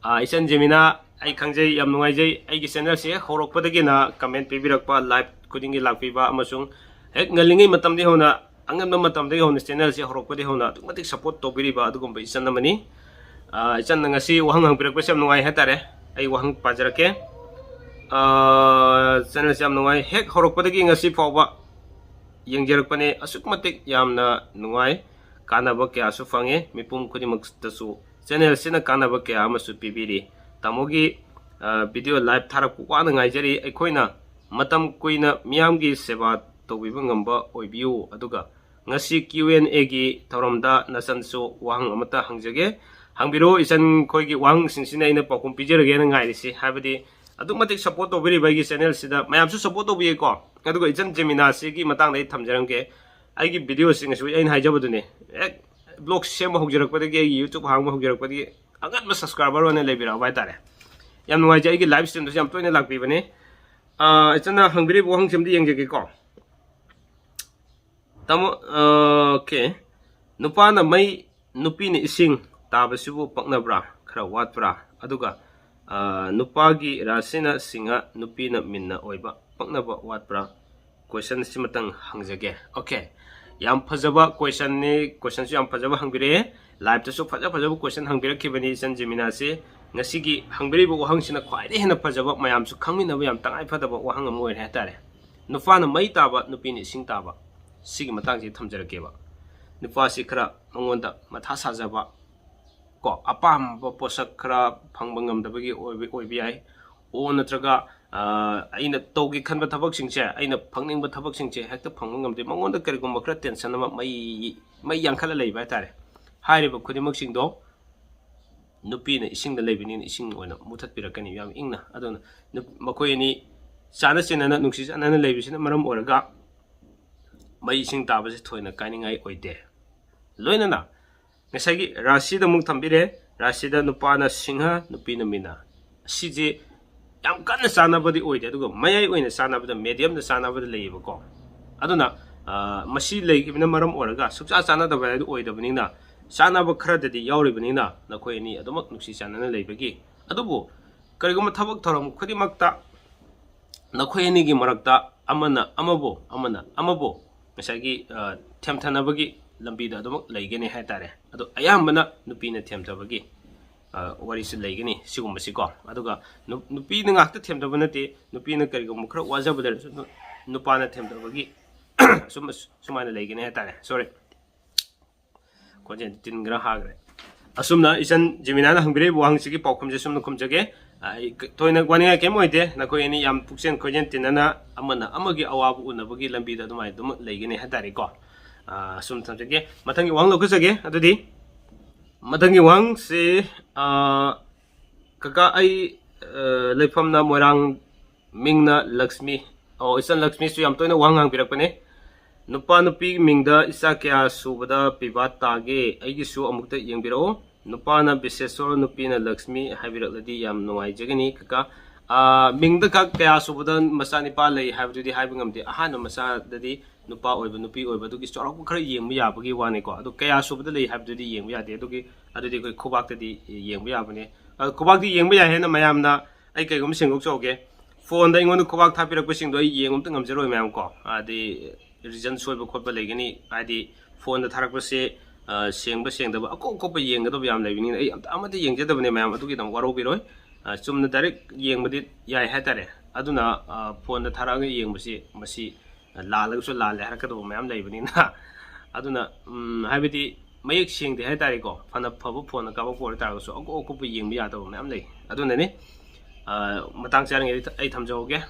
ꯑ, ꯏꯆꯟ ꯖꯦꯃꯤꯅꯥ, ꯑꯩ ꯈꯪꯖꯩ, ꯌꯥꯝ ꯅꯨꯡꯉꯥꯏꯖꯩ꯫ ꯑꯩꯒꯤ channel ꯁꯤ ꯍꯦꯛ ꯍꯧꯔꯛꯄꯗꯒꯤꯅ comment ꯄꯤꯕꯤꯔꯛꯄ, live ꯈꯨꯗꯤꯡꯒꯤ ꯂꯥꯛꯄꯤꯕ, ꯑꯃꯁꯨꯡ ꯍꯦꯛ ꯉꯜꯂꯤꯉꯩ ꯃꯇꯝꯗꯒꯤ ꯍꯧꯅ, ꯑꯉꯟꯕ ꯃꯇꯝꯗꯒꯤ ꯍꯧꯅ channel ꯁꯤ ꯍꯧꯔꯛꯄꯗꯒꯤ ꯍꯧꯅ ꯑꯗꯨꯛꯀꯤ ꯃꯇꯤꯛ support ꯇꯧꯕꯤꯔꯤꯕ ꯑꯗꯨꯒꯨꯝꯕ ꯏꯆꯟ ꯑꯃꯅꯤ꯫ ꯑ, ꯏꯆꯟꯅ ꯉꯁꯤ ꯋꯥꯍꯪ ꯍꯪꯕꯤꯔꯛꯄꯁꯦ ꯌꯥꯝ ꯅꯨꯡꯉꯥꯏ ꯍꯥꯏꯇꯥꯔꯦ꯫ ꯑꯩ ꯋꯥꯍꯪ ꯄꯥꯖꯔꯛꯀꯦ꯫ ꯑ, channel ꯁꯤ ꯌꯥꯝ ꯅꯨꯡꯉꯥꯏ꯫ ꯍꯦꯛ ꯍꯧꯔꯛꯄꯗꯒꯤ ꯉꯁꯤ ꯐꯥꯎꯕ ꯌꯦꯡꯖꯔꯛꯄꯅꯦ꯫ ꯑꯁꯨꯛꯀꯤ ꯃꯇꯤꯛ ꯌꯥꯝꯅ ꯅꯨꯡꯉꯥꯏ, ꯀꯥꯟꯅꯕ ꯀꯌꯥꯁꯨ ꯐꯪꯉꯦ꯫ ꯃꯤꯄꯨꯝ ꯈꯨꯗꯤꯡꯃꯛꯇꯁꯨ channel ꯁꯤꯅ ꯀꯥꯟꯅꯕ ꯀꯌꯥ ꯑꯃꯁꯨ ꯄꯤꯕꯤꯔꯤ꯫ ꯇꯥꯃꯣꯒꯤ, ꯑ, video live ꯊꯥꯔꯛꯄ ꯋꯥꯅ ꯉꯥꯏꯖꯔꯤ꯫ ꯑꯩꯈꯣꯏꯅ ꯃꯇꯝ ꯀꯨꯏꯅ ꯃꯤꯌꯥꯝꯒꯤ ꯁꯦꯕꯥ ꯇꯧꯕꯤꯕ ꯉꯝꯕ ꯑꯣꯏꯕꯤꯌꯨ꯫ ꯑꯗꯨꯒ ꯉꯁꯤ Q and A ꯒꯤ ꯊꯧꯔꯝꯗ ꯅꯆꯟꯁꯨ ꯋꯥꯍꯪ ꯑꯃꯠꯇ ꯍꯪꯖꯒꯦ꯫ ꯍꯪꯕꯤꯔꯣ, ꯏꯆꯟ ꯈꯣꯏꯒꯤ ꯋꯥꯍꯪꯁꯤꯡꯁꯤꯅ ꯑꯩꯅ ꯄꯥꯎꯈꯨꯝ ꯄꯤꯖꯔꯒꯦꯅ ꯉꯥꯏꯔꯤꯁꯤ꯫ ꯍꯥꯏꯕꯗꯤ ꯑꯗꯨꯛ ꯃꯇꯤꯛ ꯁꯞꯄꯣꯔꯠ ꯇꯧꯕꯤꯔꯤꯕ ꯑꯩꯒꯤ ꯆꯦꯅꯦꯜꯁꯤꯗ ꯃꯌꯥꯝꯁꯨ ꯁꯞꯄꯣꯔꯠ ꯇꯧꯕꯤꯌꯦꯀꯣ꯫ ꯑꯗꯨꯒ ꯏꯆꯟ ꯖꯦꯃꯤꯅꯥꯁꯤꯒꯤ ꯃꯇꯥꯡꯗ ꯑꯩ ꯊꯝꯖꯔꯝꯒꯦ꯫ ꯑꯩꯒꯤ ꯚꯤꯗꯤꯑꯣꯁꯤꯡ ꯑꯁꯤ ꯑꯩꯅ ꯍꯥꯏꯖꯕꯗꯨꯅꯤ, ꯍꯦꯛ ꯕ꯭ꯂꯣꯒ ꯁꯦꯝꯕ ꯍꯧꯖꯔꯛꯄꯗꯒꯤ, ꯑꯩꯒꯤ ꯌꯨꯇ꯭ꯌꯨꯕ ꯍꯥꯡꯕ ꯍꯧꯖꯔꯛꯄꯗꯒꯤ ꯑꯉꯟꯕ ꯁꯕꯁꯀ꯭ꯔꯥꯏꯕꯔ ꯑꯣꯏꯅ ꯂꯩꯕꯤꯔꯛꯑꯕ ꯍꯥꯏꯇꯥꯔꯦ꯫ ꯌꯥꯝ ꯅꯨꯡꯉꯥꯏꯖꯩ, ꯑꯩꯒꯤ ꯂꯥꯏꯚ ꯁ꯭ꯇ꯭ꯔꯤꯝꯗꯁꯨ ꯌꯥꯝ ꯇꯣꯏꯅ ꯂꯥꯛꯄꯤꯕꯅꯤ꯫ ꯑꯥ, ꯏꯆꯟꯅ ꯍꯪꯕꯤꯔꯤꯕ ꯋꯥꯍꯪꯁꯤ ꯑꯝꯇ ꯌꯦꯡꯖꯒꯦꯀꯣ꯫ ꯇꯥꯃꯣ, ꯑꯣꯀꯦ꯫ ꯅꯨꯄꯥꯅ ꯃꯩ, ꯅꯨꯄꯤꯅ ꯏꯁꯤꯡ ꯇꯥꯕꯁꯤꯕꯨ ꯄꯛꯅꯕ꯭ꯔꯥ? ꯈꯔ ꯋꯥꯠꯄ꯭ꯔꯥ? ꯑꯗꯨꯒ, ꯑ, ꯅꯨꯄꯥꯒꯤ ꯔꯥꯁꯤꯅ ꯁꯤꯡꯍ, ꯅꯨꯄꯤꯅ ꯃꯤꯟꯅ ꯑꯣꯏꯕ ꯄꯛꯅꯕ ꯋꯥꯠꯄ꯭ꯔꯥ? ꯀꯣꯏꯁꯟ ꯁꯤꯃꯇꯪ ꯍꯪꯖꯒꯦ꯫ ꯑꯣꯀꯦ꯫ ꯌꯥꯝ ꯐꯖꯕ ꯀꯣꯏꯁꯟꯅꯤ, ꯀꯣꯏꯁꯟꯁꯨ ꯌꯥꯝ ꯐꯖꯕ ꯍꯪꯕꯤꯔꯛꯑꯦ꯫ ꯂꯥꯏꯞꯇꯁꯨ ꯐꯖ ꯐꯖꯕ ꯀꯣꯏꯁꯟ ꯍꯪꯕꯤꯔꯛꯈꯤꯕꯅꯤ ꯏꯆꯟ ꯖꯦꯃꯤꯅꯥꯁꯤ꯫ ꯉꯁꯤꯒꯤ ꯍꯪꯕꯤꯔꯤꯕ ꯋꯥꯍꯪꯁꯤꯅ ꯈ꯭ꯋꯥꯏꯗꯒꯤ ꯍꯦꯟꯅ ꯐꯖꯕ, ꯃꯌꯥꯝꯁꯨ ꯈꯪꯃꯤꯟꯅꯕ ꯌꯥꯝ ꯇꯉꯥꯏ ꯐꯗꯕ ꯋꯥꯍꯪ ꯑꯃ ꯑꯣꯏꯔꯦ ꯍꯥꯏꯇꯥꯔꯦ꯫ ꯅꯨꯄꯥꯅ ꯃꯩ ꯇꯥꯕ, ꯅꯨꯄꯤꯅ ꯏꯁꯤꯡ ꯇꯥꯕ꯫ ꯁꯤꯒꯤ ꯃꯇꯥꯡꯁꯤ ꯊꯝꯖꯔꯛꯀꯦꯕ꯫ ꯅꯨꯄꯥꯁꯤ ꯈꯔ ꯃꯉꯣꯟꯗ ꯃꯊꯥ ꯁꯥꯖꯕ, ꯀꯣ, ꯑꯄꯥꯝꯕ ꯄꯣꯠꯁꯛ ꯈꯔ ꯐꯪꯕ ꯉꯝꯗꯕꯒꯤ ꯑꯣꯏꯕ, ꯑꯣꯏꯕ ꯌꯥꯏ꯫ ꯑꯣ, ꯅꯠꯇ꯭ꯔꯒ, ꯑ, ꯑꯩꯅ ꯇꯧꯒꯦ ꯈꯟꯕ ꯊꯕꯛꯁꯤꯡꯁꯦ, ꯑꯩꯅ ꯐꯪꯅꯤꯡꯕ ꯊꯕꯛꯁꯤꯡꯁꯦ ꯍꯦꯛꯇ ꯐꯪꯕ ꯉꯝꯗꯦ꯫ ꯃꯉꯣꯟꯗ ꯀꯔꯤꯒꯨꯝꯕ ꯈꯔ ꯇꯦꯟꯁꯟ ꯑꯃ, ꯃꯩ, ꯃꯩ ꯌꯥꯡꯈꯠꯂ ꯂꯩꯕ ꯍꯥꯏꯇꯥꯔꯦ꯫ ꯍꯥꯏꯔꯤꯕ ꯈꯨꯗꯤꯡꯃꯛꯁꯤꯡꯗꯣ ꯅꯨꯄꯤꯅ ꯏꯁꯤꯡꯗ ꯂꯩꯕꯅꯤꯅ ꯏꯁꯤꯡ ꯑꯣꯏꯅ ꯃꯨꯊꯠꯄꯤꯔꯛꯀꯅꯤ ꯌꯥꯝ ꯏꯪꯅ꯫ ꯑꯗꯨꯅ ꯅꯨꯞ-, ꯃꯈꯣꯏ ꯑꯅꯤ ꯆꯥꯟꯅ ꯆꯦꯟꯅꯅ, ꯅꯨꯡꯁꯤ ꯆꯥꯟꯅꯅ ꯂꯩꯕꯁꯤꯅ ꯃꯔꯝ ꯑꯣꯏꯔꯒ ꯃꯩ ꯏꯁꯤꯡ ꯇꯥꯕꯁꯤ ꯊꯣꯏꯅ ꯀꯥꯏꯅꯤꯡꯉꯥꯏ ꯑꯣꯏꯗꯦ꯫ ꯂꯣꯏꯅꯅ ꯉꯁꯥꯏꯒꯤ ꯔꯥꯁꯤꯗ ꯑꯃꯨꯛ ꯊꯝꯕꯤꯔꯦ꯫ ꯔꯥꯁꯤꯗ ꯅꯨꯄꯥꯅ ꯁꯤꯡꯍ, ꯅꯨꯄꯤꯅ ꯃꯤꯅ꯫ ꯑꯁꯤꯁꯦ ꯌꯥꯝ ꯀꯟꯅ ꯆꯥꯟꯅꯕꯗꯤ ꯑꯣꯏꯗꯦ, ꯑꯗꯨꯒ ꯃꯌꯥꯏ ꯑꯣꯏꯅ ꯆꯥꯟꯅꯕꯗ, ꯃꯦꯗꯤꯌꯝꯗ ꯆꯥꯟꯅꯕꯗ ꯂꯩꯌꯦꯕꯀꯣ꯫ ꯑꯗꯨꯅ, ꯑ, ꯃꯁꯤ ꯂꯩꯈꯤꯕꯅ ꯃꯔꯝ ꯑꯣꯏꯔꯒ ꯁꯨꯡꯆꯥ ꯆꯥꯟꯅꯗꯕ ꯍꯥꯏꯗꯨ ꯑꯣꯏꯗꯕꯅꯤꯅ, ꯆꯥꯟꯅꯕ ꯈꯔꯗꯗꯤ ꯌꯥꯎꯔꯤꯕꯅꯤꯅ ꯅꯈꯣꯏ ꯑꯅꯤ ꯑꯗꯨꯃꯛ ꯅꯨꯡꯁꯤ ꯆꯥꯟꯅꯅ ꯂꯩꯕꯒꯤ꯫ ꯑꯗꯨꯕꯨ ꯀꯔꯤꯒꯨꯝꯕ ꯊꯕꯛ ꯊꯧꯔꯝ ꯈꯨꯗꯤꯡꯃꯛꯇ ꯅꯈꯣꯏ ꯑꯅꯤꯒꯤ ꯃꯔꯛꯇ ꯑꯃꯅ ꯑꯃꯕꯨ, ꯑꯃꯅ ꯑꯃꯕꯨ ꯉꯁꯥꯏꯒꯤ, ꯑ, ꯊꯦꯝꯊꯅꯕꯒꯤ ꯂꯝꯕꯤꯗ ꯑꯗꯨꯃꯛ ꯂꯩꯒꯅꯤ ꯍꯥꯏꯇꯥꯔꯦ꯫ ꯑꯗꯣ ꯑꯌꯥꯝꯕꯅ ꯅꯨꯄꯤꯅ ꯊꯦꯝꯊꯕꯒꯤ, ꯑ, ꯋꯥꯔꯤꯁꯨ ꯂꯩꯒꯅꯤ ꯁꯤꯒꯨꯝꯕꯁꯤꯀꯣ꯫ ꯑꯗꯨꯒ ꯅꯨ-, ꯅꯨꯄꯤꯅ ꯉꯥꯛꯇ ꯊꯦꯝꯊꯕ ꯅꯠꯇꯦ, ꯅꯨꯄꯤꯅ ꯀꯔꯤꯒꯨꯝꯕ ꯈꯔ ꯋꯥꯖꯕꯗꯁꯨ ꯅꯨ-, ꯅꯨꯄꯥꯅ ꯊꯦꯝꯊꯕꯒꯤ ꯁꯨꯝ-, ꯁꯨꯃꯥꯏꯅ ꯂꯩꯒꯅꯤ ꯍꯥꯏꯇꯥꯔꯦ꯫ Sorry, ꯈꯣꯟꯖꯦꯜ ꯇꯤꯟ ꯈꯔ ꯍꯥꯈ꯭ꯔꯦ꯫ ꯑꯁꯨꯝꯅ ꯏꯆꯟ ꯖꯤꯃꯤꯅꯥꯅ ꯍꯪꯕꯤꯔꯛꯏꯕ ꯋꯥꯍꯪꯁꯤꯒꯤ ꯄꯥꯎꯈꯨꯝꯁꯦ ꯁꯨꯝꯅ ꯈꯨꯝꯖꯒꯦ꯫ ꯑ, ꯑꯩ ꯊꯣꯏꯅ ꯋꯥꯅꯤꯡꯉꯥꯏ ꯀꯔꯤꯝ ꯑꯣꯏꯗꯦ꯫ ꯅꯈꯣꯏ ꯑꯅꯤ ꯌꯥꯝ ꯄꯨꯛꯆꯦꯜ ꯈꯣꯏꯖꯦꯜ ꯇꯤꯟꯅꯅ ꯑꯃꯅ ꯑꯃꯒꯤ ꯑꯋꯥꯕ ꯎꯅꯕꯒꯤ ꯂꯝꯕꯤꯗ ꯑꯗꯨꯃꯥꯏꯅ ꯑꯗꯨꯝ ꯂꯩꯒꯅꯤ ꯍꯥꯏꯇꯥꯔꯦꯀꯣ꯫ ꯑ, ꯑꯁꯨꯝ ꯊꯝꯖꯒꯦ꯫ ꯃꯊꯪꯒꯤ ꯋꯥꯍꯪ ꯂꯧꯈꯠꯆꯒꯦ꯫ ꯑꯗꯨꯗꯤ ꯃꯊꯪꯒꯤ ꯋꯥꯍꯪꯁꯤ, ꯑ, ꯀꯀꯥ, ꯑꯩ, ꯑ, ꯂꯩꯐꯝꯅ ꯃꯣꯏꯔꯥꯡ, ꯃꯤꯡꯅ ꯂꯛꯁꯃꯤ꯫ ꯑꯣ, ꯏꯆꯟ ꯂꯛꯁꯃꯤꯁꯨ ꯌꯥꯝ ꯇꯣꯏꯅ ꯋꯥꯍꯪ ꯍꯪꯕꯤꯔꯛꯄꯅꯦ꯫ "ꯅꯨꯄꯥ ꯅꯨꯄꯤꯒꯤ ꯃꯤꯡꯗ ꯏꯆꯥ ꯀꯌꯥ ꯁꯨꯕꯗ ꯄꯤꯕꯥ ꯇꯥꯒꯦ? ꯑꯩꯒꯤꯁꯨ ꯑꯃꯨꯛꯇ ꯌꯦꯡꯕꯤꯔꯛꯑꯣ꯫ ꯅꯨꯄꯥꯅ ꯕꯤꯁꯦꯁꯣꯔ, ꯅꯨꯄꯤꯅ ꯂꯛꯁꯃꯤ ꯍꯥꯏꯕꯤꯔꯛꯂꯗꯤ ꯌꯥꯝ ꯅꯨꯡꯉꯥꯏꯖꯒꯅꯤ, ꯀꯀꯥ꯫ ꯑ, ꯃꯤꯡꯗ ꯈꯛ ꯀꯌꯥ ꯁꯨꯕꯗ ꯃꯆꯥ ꯅꯤꯄꯥ ꯂꯩ ꯍꯥꯏꯕꯗꯨꯗꯤ ꯍꯥꯏꯕ ꯉꯝꯗꯦ꯫ ꯑꯍꯥꯟꯕ ꯃꯆꯥꯗꯗꯤ ꯅꯨꯄꯥ ꯑꯣꯏꯕ, ꯅꯨꯄꯤ ꯑꯣꯏꯕ, ꯑꯗꯨꯒꯤ ꯆꯥꯎꯔꯥꯛꯄ ꯈꯔ ꯌꯦꯡꯕ ꯌꯥꯕꯒꯤ ꯋꯥꯅꯤꯀꯣ꯫ ꯑꯗꯨ ꯀꯌꯥ ꯁꯨꯕꯗ ꯂꯩ ꯍꯥꯏꯕꯗꯨꯗꯤ ꯌꯦꯡꯕ ꯌꯥꯗꯦ꯫ ꯑꯗꯨꯒꯤ, ꯑꯗꯨꯗꯤ ꯑꯩꯈꯣꯏ ꯈꯨꯕꯥꯛꯇꯗꯤ ꯌꯦꯡꯕ ꯌꯥꯕꯅꯦ꯫ ꯑ, ꯈꯨꯕꯥꯛꯇꯤ ꯌꯦꯡꯕ ꯌꯥꯏ ꯍꯥꯏꯅ ꯃꯌꯥꯝꯅ, ꯑꯩ ꯀꯩꯒꯨꯝꯕ ꯁꯦꯡꯗꯣꯛꯆꯍꯧꯒꯦ꯫ ꯐꯣꯟꯗ ꯑꯩꯉꯣꯟꯗ ꯈꯨꯕꯥꯛ ꯊꯥꯕꯤꯔꯛꯄꯁꯤꯡꯗꯣ ꯑꯩ ꯌꯦꯡꯕ ꯑꯝꯇ ꯉꯝꯖꯔꯣꯏ, ꯃꯌꯥꯝ ꯀꯣ꯫ ꯍꯥꯏꯗꯤ, ꯔꯤꯖꯟ ꯁꯣꯏꯕ ꯈꯣꯠꯄ ꯂꯩꯒꯅꯤ꯫ ꯍꯥꯏꯗꯤ, ꯐꯣꯟꯗ ꯊꯥꯔꯛꯄꯁꯦ, ꯑ, ꯁꯦꯡꯕ ꯁꯦꯡꯗꯕ ꯑꯀꯨꯞ ꯑꯀꯨꯞꯄ ꯌꯦꯡꯒꯗꯕ ꯌꯥꯝ ꯂꯩꯕꯅꯤꯅ ꯑꯩ ꯑꯝꯇ, ꯑꯃꯠꯇ ꯌꯦꯡꯖꯗꯕꯅꯦ, ꯃꯌꯥꯝ꯫ ꯑꯗꯨꯒꯤꯗꯃꯛ ꯋꯥꯔꯧꯕꯤꯔꯣꯏ꯫ ꯑ, ꯆꯨꯝꯅ ꯗꯥꯏꯔꯦꯛ ꯌꯦꯡꯕꯗꯤ ꯌꯥꯏ ꯍꯥꯏꯇꯥꯔꯦ꯫ ꯑꯗꯨꯅ, ꯑ, ꯐꯣꯟꯗ ꯊꯥꯔꯛꯑꯒ ꯌꯦꯡꯕꯁꯤ, ꯃꯁꯤ ꯂꯥꯜꯂꯒꯁꯨ ꯂꯥꯜꯂꯦ ꯍꯥꯏꯔꯛꯀꯗꯕ ꯃꯌꯥꯝ ꯂꯩꯕꯅꯤꯅ꯫ ꯑꯗꯨꯅ, ꯎꯝ, ꯍꯥꯏꯕꯗꯤ, ꯃꯌꯦꯛ ꯁꯦꯡꯗꯦ ꯍꯥꯏꯇꯥꯔꯦꯀꯣ꯫ ꯐꯅ ꯐꯕ ꯐꯣꯟꯅ ꯀꯥꯞꯄꯛꯄ ꯑꯣꯏꯇꯥꯔꯒꯁꯨ ꯑꯀꯨꯞ ꯑꯀꯨꯞꯄ ꯌꯦꯡꯕ ꯌꯥꯗꯕ ꯃꯌꯥꯝ ꯂꯩ꯫ ꯑꯗꯨꯅꯅꯤ, ꯑ, ꯃꯇꯥꯡ ꯆꯥꯔꯤꯉꯩꯗ ꯑꯩ ꯊꯝꯖꯍꯧꯒꯦ꯫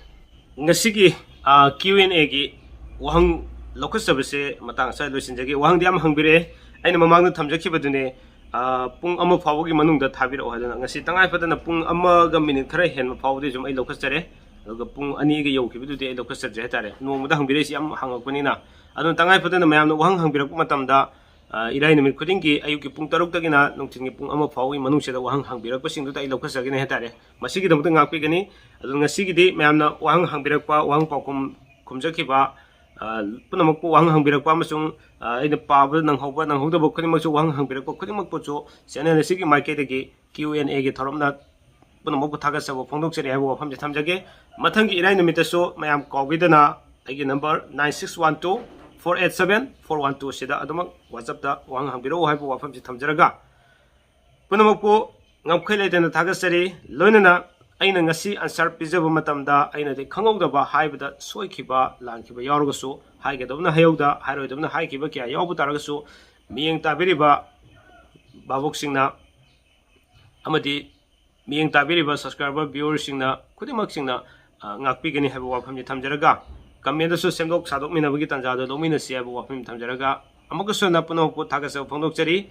ꯉꯁꯤꯒꯤ, ꯑ, Q and A ꯒꯤ ꯋꯥꯍꯪ ꯂꯧꯈꯠꯆꯕꯁꯦ ꯃꯇꯥꯡ ꯑꯁꯤꯗ ꯂꯣꯏꯁꯤꯟꯖꯒꯦ꯫ ꯋꯥꯍꯪꯗꯤ ꯌꯥꯝ ꯍꯪꯕꯤꯔꯛꯑꯦ꯫ ꯑꯩꯅ ꯃꯃꯥꯡꯗ ꯊꯝꯖꯈꯤꯕꯗꯨꯅꯦ, ꯑ, ꯄꯨꯡ ꯑꯃ ꯐꯥꯎꯕꯒꯤ ꯃꯅꯨꯡꯗ ꯊꯥꯕꯤꯔꯛꯑꯣ ꯍꯥꯏꯗꯅ꯫ ꯉꯁꯤ ꯇꯉꯥꯏ ꯐꯗꯅ ꯄꯨꯡ ꯑꯃꯒ ꯃꯤꯅꯤꯠ ꯈꯔ ꯍꯦꯟꯕ ꯐꯥꯎꯕꯗꯤ ꯁꯨꯝ ꯑꯩ ꯂꯧꯈꯠꯆꯔꯦ꯫ ꯑꯗꯨꯒ ꯄꯨꯡ ꯑꯅꯤꯒ ꯌꯧꯈꯤꯕꯗꯨꯗꯤ ꯑꯩ ꯂꯧꯈꯠꯆꯗ꯭ꯔꯦ ꯍꯥꯏꯇꯥꯔꯦ꯫ ꯅꯣꯡꯃꯗ ꯍꯪꯕꯤꯔꯛꯏꯁꯤ ꯌꯥꯝ ꯍꯪꯉꯛꯄꯅꯤꯅ꯫ ꯑꯗꯨꯅ ꯇꯉꯥꯏ ꯐꯗꯅ ꯃꯌꯥꯝꯅ ꯋꯥꯍꯪ ꯍꯪꯕꯤꯔꯛꯄ ꯃꯇꯝꯗ, ꯑ, ꯏꯔꯥꯏ ꯅꯨꯃꯤꯠ ꯈꯨꯗꯤꯡꯒꯤ ꯑꯌꯨꯛꯀꯤ ꯄꯨꯡ ꯇꯔꯨꯛꯇꯒꯤꯅ ꯅꯨꯡꯊꯤꯜꯒꯤ ꯄꯨꯡ ꯑꯃ ꯐꯥꯎꯒꯤ ꯃꯅꯨꯡꯁꯤꯗ ꯋꯥꯍꯪ ꯍꯪꯕꯤꯔꯛꯄꯁꯤꯡꯗꯨꯗ ꯑꯩ ꯂꯧꯈꯠꯆꯒꯅꯤ ꯍꯥꯏꯇꯥꯔꯦ꯫ ꯃꯁꯤꯒꯤꯗꯃꯛꯇ ꯉꯥꯛꯄꯤꯒꯅꯤ꯫ ꯑꯗꯨ ꯉꯁꯤꯒꯤꯗꯤ ꯃꯌꯥꯝꯅ ꯋꯥꯍꯪ ꯍꯪꯕꯤꯔꯛꯄ, ꯋꯥꯍꯪ ꯄꯥꯎꯈꯨꯝ ꯈꯨꯝꯖꯈꯤꯕ, ꯑ, ꯄꯨꯝꯅꯃꯛꯄꯨ ꯋꯥꯍꯪ ꯍꯪꯕꯤꯔꯛꯄ ꯑꯃꯁꯨꯡ, ꯑ, ꯑꯩꯅ ꯄꯥꯕꯗ ꯅꯪꯍꯧꯕ, ꯅꯪꯍꯧꯗꯕ ꯈꯨꯗꯤꯡꯃꯛꯁꯨ, ꯋꯥꯍꯪ ꯍꯪꯕꯤꯔꯛꯄ ꯈꯨꯗꯤꯡꯃꯛꯄꯨꯁꯨ channel ꯑꯁꯤꯒꯤ ꯃꯥꯏꯀꯩꯗꯒꯤ Q and A ꯒꯤ ꯊꯧꯔꯝꯅ ꯄꯨꯝꯅꯃꯛꯄꯨ ꯊꯥꯒꯠꯆꯕ ꯐꯣꯡꯗꯣꯛꯆꯔꯤ ꯍꯥꯏꯕ ꯋꯥꯐꯝꯁꯤ ꯊꯝꯖꯒꯦ꯫ ꯃꯊꯪꯒꯤ ꯏꯔꯥꯏ ꯅꯨꯃꯤꯠꯇꯁꯨ ꯃꯌꯥꯝ ꯀꯥꯎꯕꯤꯗꯅ ꯑꯩꯒꯤ number nine six one two four eight seven four one two ꯁꯤꯗ ꯑꯗꯨꯃꯛ WhatsApp ꯇ ꯋꯥꯍꯪ ꯍꯪꯕꯤꯔꯛꯎ ꯍꯥꯏꯕ ꯋꯥꯐꯝꯁꯤ ꯊꯝꯖꯔꯒ, ꯄꯨꯝꯅꯃꯛꯄꯨ ꯉꯝꯈꯩ ꯂꯩꯇꯅ ꯊꯥꯒꯠꯆꯔꯤ꯫ ꯂꯣꯏꯅꯅ ꯑꯩꯅ ꯉꯁꯤ answer ꯄꯤꯖꯕ ꯃꯇꯝꯗ ꯑꯩꯅꯗꯤ ꯈꯪꯍꯧꯗꯕ ꯍꯥꯏꯕꯗ ꯁꯣꯏꯈꯤꯕ ꯂꯥꯟꯈꯤꯕ ꯌꯥꯎꯔꯒꯁꯨ, ꯍꯥꯏꯒꯗꯕꯅ ꯍꯥꯏꯍꯧꯗ, ꯍꯥꯏꯔꯣꯏꯗꯕꯅ ꯍꯥꯏꯈꯤꯕ ꯀꯌꯥ ꯌꯥꯎꯕ ꯇꯥꯔꯒꯁꯨ, ꯃꯤꯠꯌꯦꯡ ꯇꯥꯕꯤꯔꯤꯕ ꯚꯥꯕꯣꯛꯁꯤꯡꯅ ꯑꯃꯗꯤ ꯃꯤꯠꯌꯦꯡ ꯇꯥꯕꯤꯔꯤꯕ subscriber, viewer ꯁꯤꯡꯅ ꯈꯨꯗꯤꯡꯃꯛꯁꯤꯡꯅ, ꯑ, ꯉꯥꯛꯄꯤꯒꯅꯤ ꯍꯥꯏꯕ ꯋꯥꯐꯝꯁꯤ ꯊꯝꯖꯔꯒ, comment ꯇꯁꯨ ꯁꯦꯝꯗꯣꯛ ꯁꯥꯗꯣꯛꯃꯤꯟꯅꯕꯒꯤ ꯇꯥꯟꯖꯥꯗꯨ ꯂꯧꯃꯤꯟꯅꯁꯤ ꯍꯥꯏꯕ ꯋꯥꯐꯝ ꯊꯝꯖꯔꯒ, ꯑꯃꯨꯛꯀꯁꯨ ꯍꯟꯅ ꯄꯨꯝꯅꯃꯛꯄꯨ ꯊꯥꯒꯠꯆꯕ ꯐꯣꯡꯗꯣꯛꯆꯔꯤ꯫